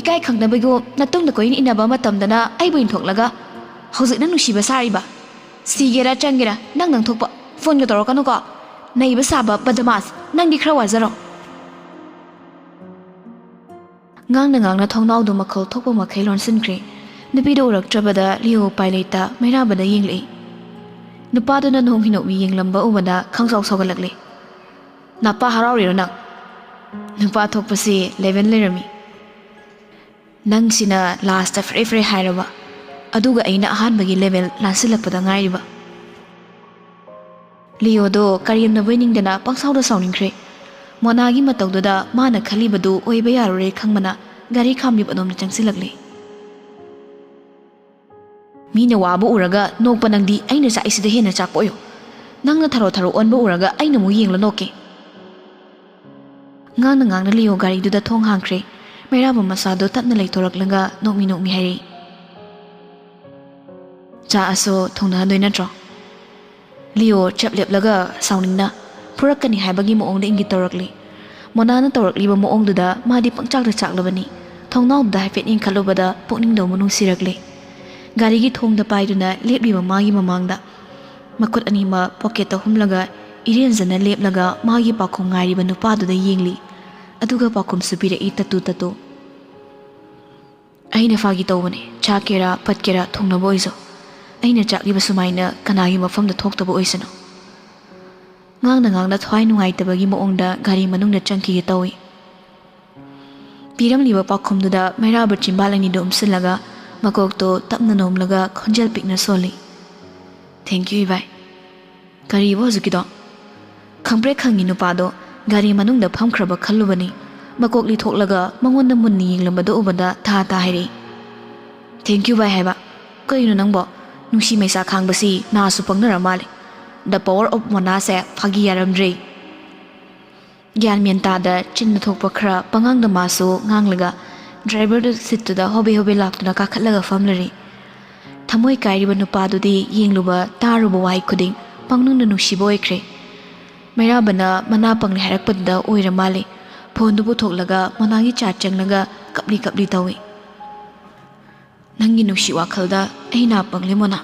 ꯏꯀꯥꯏ ꯈꯪꯗꯕꯒꯨꯝ ꯅꯇꯨꯡꯗ ꯀꯣꯏꯏꯟ ꯏꯟꯅꯕ ꯃꯇꯝꯗꯅ ꯑꯩꯕꯨ ꯏꯟꯊꯣꯛꯂꯒ ꯍꯧꯖꯤꯛꯅ ꯅꯨꯡꯁꯤꯕ ꯁꯥꯔꯤꯕ꯫ ꯁꯤꯒꯦꯔꯥ ꯆꯪꯒꯦꯔꯥ ꯅꯪ ꯅꯪ ꯊꯣꯛꯄ꯫ ꯐꯣꯟꯒ ꯇꯧꯔꯛꯀꯅꯨꯀꯣ꯫ ꯅꯩꯕ ꯁꯥꯕ ꯕꯗꯃꯥꯁ, ꯅꯪꯗꯤ ꯈꯔ ꯋꯥꯖꯔꯣ꯫ ꯉꯥꯡꯅ ꯉꯥꯡꯅ ꯊꯣꯡꯅꯥꯎꯗꯨ ꯃꯈꯜ ꯊꯣꯛꯄ ꯃꯈꯩ ꯂꯣꯟꯁꯤꯟꯈ꯭ꯔꯦ꯫ ꯅꯨꯄꯤꯗꯨ ꯎꯔꯛꯇ꯭ꯔꯕꯗ ꯂꯤꯌꯣ ꯎꯄꯥꯏ ꯂꯩꯇ ꯃꯩꯔꯥꯕꯗ ꯌꯦꯡꯂꯛꯏ꯫ ꯅꯨꯄꯥꯗꯨꯅ ꯅꯣꯡ ꯍꯤꯅꯣꯛꯃꯤ ꯌꯦꯡꯂꯝꯕ ꯎꯕꯗ ꯈꯪꯁꯥꯎ ꯁꯥꯎꯒꯠꯂꯛꯂꯦ꯫ "ꯅꯄꯥ ꯍꯔꯥꯎꯔꯤꯔꯣ ꯅꯪ? ꯅꯨꯄꯥ ꯊꯣꯛꯄꯁꯤ ꯂꯦꯚꯦꯜ ꯂꯩꯔꯝꯃꯤ꯫ ꯅꯪꯁꯤꯅ ꯂꯥꯁꯇ ꯐ꯭ꯔꯦ ꯐ꯭ꯔꯦ ꯍꯥꯏꯔꯕ, ꯑꯗꯨꯒ ꯑꯩꯅ ꯑꯍꯥꯟꯕꯒꯤ ꯂꯦꯚꯦꯜ ꯂꯥꯟꯁꯤꯜꯂꯛꯄꯗ ꯉꯥꯏꯔꯤꯕ꯫" ꯂꯤꯌꯣꯗꯣ ꯀꯔꯦꯝꯅꯕꯣꯏ ꯅꯤꯡꯗꯅ ꯄꯪꯁꯥꯎꯗ ꯁꯥꯎꯅꯤꯡꯈ꯭ꯔꯦ꯫ ꯃꯣꯅꯥꯒꯤ ꯃꯇꯧꯗꯨꯗ ꯃꯥꯅ ꯈꯜꯂꯤꯕꯗꯨ ꯑꯣꯏꯕ ꯌꯥꯔꯔꯣꯏ ꯈꯪꯕꯅ ꯒꯥꯔꯤ ꯈꯥꯝꯂꯤꯕ ꯑꯗꯣꯝꯗ ꯆꯪꯁꯤꯜꯂꯛꯂꯦ꯫ "ꯃꯤꯅ ꯋꯥꯕ ꯎꯔꯒ ꯅꯣꯛꯄ ꯅꯪꯗꯤ ꯑꯩꯅ ꯆꯥꯛꯏꯁꯤꯗ ꯍꯦꯟꯅ ꯆꯥꯛꯄ ꯑꯣꯏꯌꯣ꯫ ꯅꯪꯅ ꯊꯔꯣ ꯊꯔꯣ ꯑꯣꯟꯕ ꯎꯔꯒ ꯑꯩꯅ ꯑꯃꯨꯛ ꯌꯦꯡꯂ ꯅꯣꯛꯀꯦ꯫" ꯉꯥꯡꯅ ꯉꯥꯡꯅ ꯂꯤꯌꯣ ꯒꯥꯔꯤꯗꯨꯗ ꯊꯣꯡ ꯍꯥꯡꯈ꯭ꯔꯦ꯫ ꯃꯩꯔꯥꯕ ꯃꯆꯥꯗꯣ ꯇꯞꯅ ꯂꯩꯊꯣꯔꯛꯂꯒ ꯅꯣꯛꯃꯤ ꯅꯣꯛꯃꯤ ꯍꯥꯏꯔꯛꯏ, "ꯆꯥꯛ ꯑꯁꯣ ꯊꯣꯡꯅꯗꯣꯏ ꯅꯠꯇ꯭ꯔꯣ?" ꯂꯤꯌꯣ ꯆꯞ ꯂꯦꯞꯂꯒ ꯁꯥꯎꯅꯤꯡꯅ ꯐꯨꯔꯛꯀꯅꯤ ꯍꯥꯏꯕꯒꯤ ꯃꯑꯣꯡꯗ ꯏꯪꯒꯤꯠ ꯇꯧꯔꯛꯂꯤ꯫ ꯃꯣꯅꯥꯅ ꯇꯧꯔꯛꯂꯤꯕ ꯃꯑꯣꯡꯗꯨꯗ ꯃꯥꯗꯤ ꯄꯪꯆꯥꯛꯇ ꯆꯥꯛꯂꯕꯅꯤ꯫ ꯊꯣꯡꯅꯥꯎꯗꯨꯗ ꯍꯥꯏꯐꯦꯠ ꯌꯦꯡꯈꯠꯂꯨꯕꯗ ꯄꯨꯛꯅꯤꯡꯗꯣ ꯑꯃꯨꯛ ꯅꯨꯡꯁꯤꯔꯛꯂꯦ꯫ ꯒꯥꯔꯤꯒꯤ ꯊꯣꯡꯗ ꯄꯥꯏꯗꯨꯅ ꯂꯦꯞꯂꯤꯕ ꯃꯥꯒꯤ ꯃꯃꯥꯡꯗ ꯃꯈꯨꯠ ꯑꯅꯤꯃꯛ ꯄꯣꯀꯦꯠꯇ ꯍꯨꯝꯂꯒ ꯏꯔꯦꯟꯖꯅ ꯂꯦꯞꯂꯒ ꯃꯥꯒꯤ ꯄꯥꯎꯈꯨꯝ ꯉꯥꯏꯔꯤꯕ ꯅꯨꯄꯥꯗꯨꯗ ꯌꯦꯡꯂꯤ꯫ ꯑꯗꯨꯒ ꯄꯥꯎꯈꯨꯝꯁꯨ ꯄꯤꯔꯛꯏ ꯇꯠꯇꯨ ꯇꯠꯇꯨ꯫ ꯑꯩꯅ ꯐꯥꯒꯤ ꯇꯧꯕꯅꯦ, ꯆꯥꯛꯀꯦꯔꯥ ꯄꯠꯀꯦꯔꯥ ꯊꯣꯡꯅꯕ ꯑꯣꯏꯖꯧ꯫ ꯑꯩꯅ ꯆꯥꯛꯂꯤꯕ ꯁꯨꯃꯥꯏꯅ ꯀꯅꯥꯒꯤ ꯃꯐꯝꯗ ꯊꯣꯛꯇꯕ ꯑꯣꯏꯁꯅꯨ꯫ ꯉꯥꯡꯅ ꯉꯥꯡꯅ ꯊꯋꯥꯏ ꯅꯨꯡꯉꯥꯏꯇꯕꯒꯤ ꯃꯑꯣꯡꯗ ꯒꯥꯔꯤ ꯃꯅꯨꯡꯗ ꯆꯪꯈꯤꯒꯦ ꯇꯧꯏ꯫ ꯄꯤꯔꯝꯂꯤꯕ ꯄꯥꯎꯈꯨꯝꯗꯨꯗ ꯃꯩꯔꯥꯕ ꯆꯤꯟꯕꯥꯜ ꯑꯅꯤꯗꯨ ꯎꯝꯁꯤꯜꯂꯒ ꯃꯀꯣꯛꯇꯣ ꯇꯞꯅ ꯅꯣꯝꯂꯒ ꯈꯣꯟꯖꯦꯜ ꯄꯤꯛꯅ ꯁꯣꯜꯂꯤ꯫ "Thank you, ꯏꯕꯥꯏ꯫" "ꯀꯔꯤꯕ ꯍꯧꯖꯤꯛꯀꯤꯗꯣ?" ꯈꯪꯄ꯭ꯔꯦꯛ ꯈꯪꯉꯤ ꯅꯨꯄꯥꯗꯣ ꯒꯥꯔꯤ ꯃꯅꯨꯡꯗ ꯐꯝꯈ꯭ꯔꯕ ꯈꯜꯂꯨꯕꯅꯤ꯫ ꯃꯀꯣꯛ ꯂꯤꯊꯣꯛꯂꯒ ꯃꯉꯣꯟꯗ ꯃꯨꯟꯅ ꯌꯦꯡꯂꯝꯕꯗꯨ ꯎꯕꯗ ꯊꯥ ꯊꯥ ꯍꯥꯏꯔꯛꯏ꯫ "Thank you, ꯚꯥꯏ" ꯍꯥꯏꯕ? ꯀꯩꯅꯣ ꯅꯪꯕꯣ? ꯅꯨꯡꯁꯤ ꯃꯩꯁꯥ ꯈꯥꯡꯕꯁꯤ ꯅꯥꯁꯨ ꯄꯪꯅꯔ ꯃꯥꯜꯂꯦ꯫ The power of ꯃꯣꯅꯥꯁꯦ ꯐꯥꯒꯤ ꯌꯥꯔꯝꯗ꯭ꯔꯦ꯫ ꯒ꯭ꯌꯥꯟ ꯃꯦꯟ ꯇꯥꯗ ꯆꯤꯟꯗ ꯊꯣꯛꯄ ꯈꯔ ꯄꯉꯥꯡꯗ ꯃꯥꯁꯨ ꯉꯥꯡꯂꯒ ꯗ꯭ꯔꯥꯏꯚꯔꯗꯨ ꯁꯤꯠꯇꯨꯗ ꯍꯣꯕꯦ ꯍꯣꯕꯦ ꯂꯥꯛꯇꯨꯅ ꯀꯥꯈꯠꯂꯒ ꯐꯝꯂꯔꯤ꯫ ꯊꯃꯣꯏ ꯀꯥꯏꯔꯤꯕ ꯅꯨꯄꯥꯗꯨꯗꯤ ꯌꯦꯡꯂꯨꯕ ꯇꯥꯔꯨꯕ ꯋꯥꯍꯩ ꯈꯨꯗꯤꯡ ꯄꯪꯅꯨꯡꯗ ꯅꯨꯡꯁꯤꯕ ꯑꯣꯏꯈ꯭ꯔꯦ꯫ ꯃꯩꯔꯥꯕꯅ ꯃꯅꯥ ꯄꯪꯂꯦ ꯍꯥꯏꯔꯛꯄꯗꯨꯗ ꯑꯣꯏꯔ ꯃꯥꯜꯂꯦ꯫ ꯐꯣꯟꯗꯨ ꯄꯨꯊꯣꯛꯂꯒ ꯃꯣꯅꯥꯒꯤ ꯆꯥꯠ ꯆꯪꯂꯒ ꯀꯞꯂꯤ ꯀꯞꯂꯤ ꯇꯧꯏ꯫ "ꯅꯪꯒꯤ ꯅꯨꯡꯁꯤ ꯋꯥꯈꯜꯗ ꯑꯩ ꯅꯥ ꯄꯪꯂꯦ ꯃꯣꯅꯥ꯫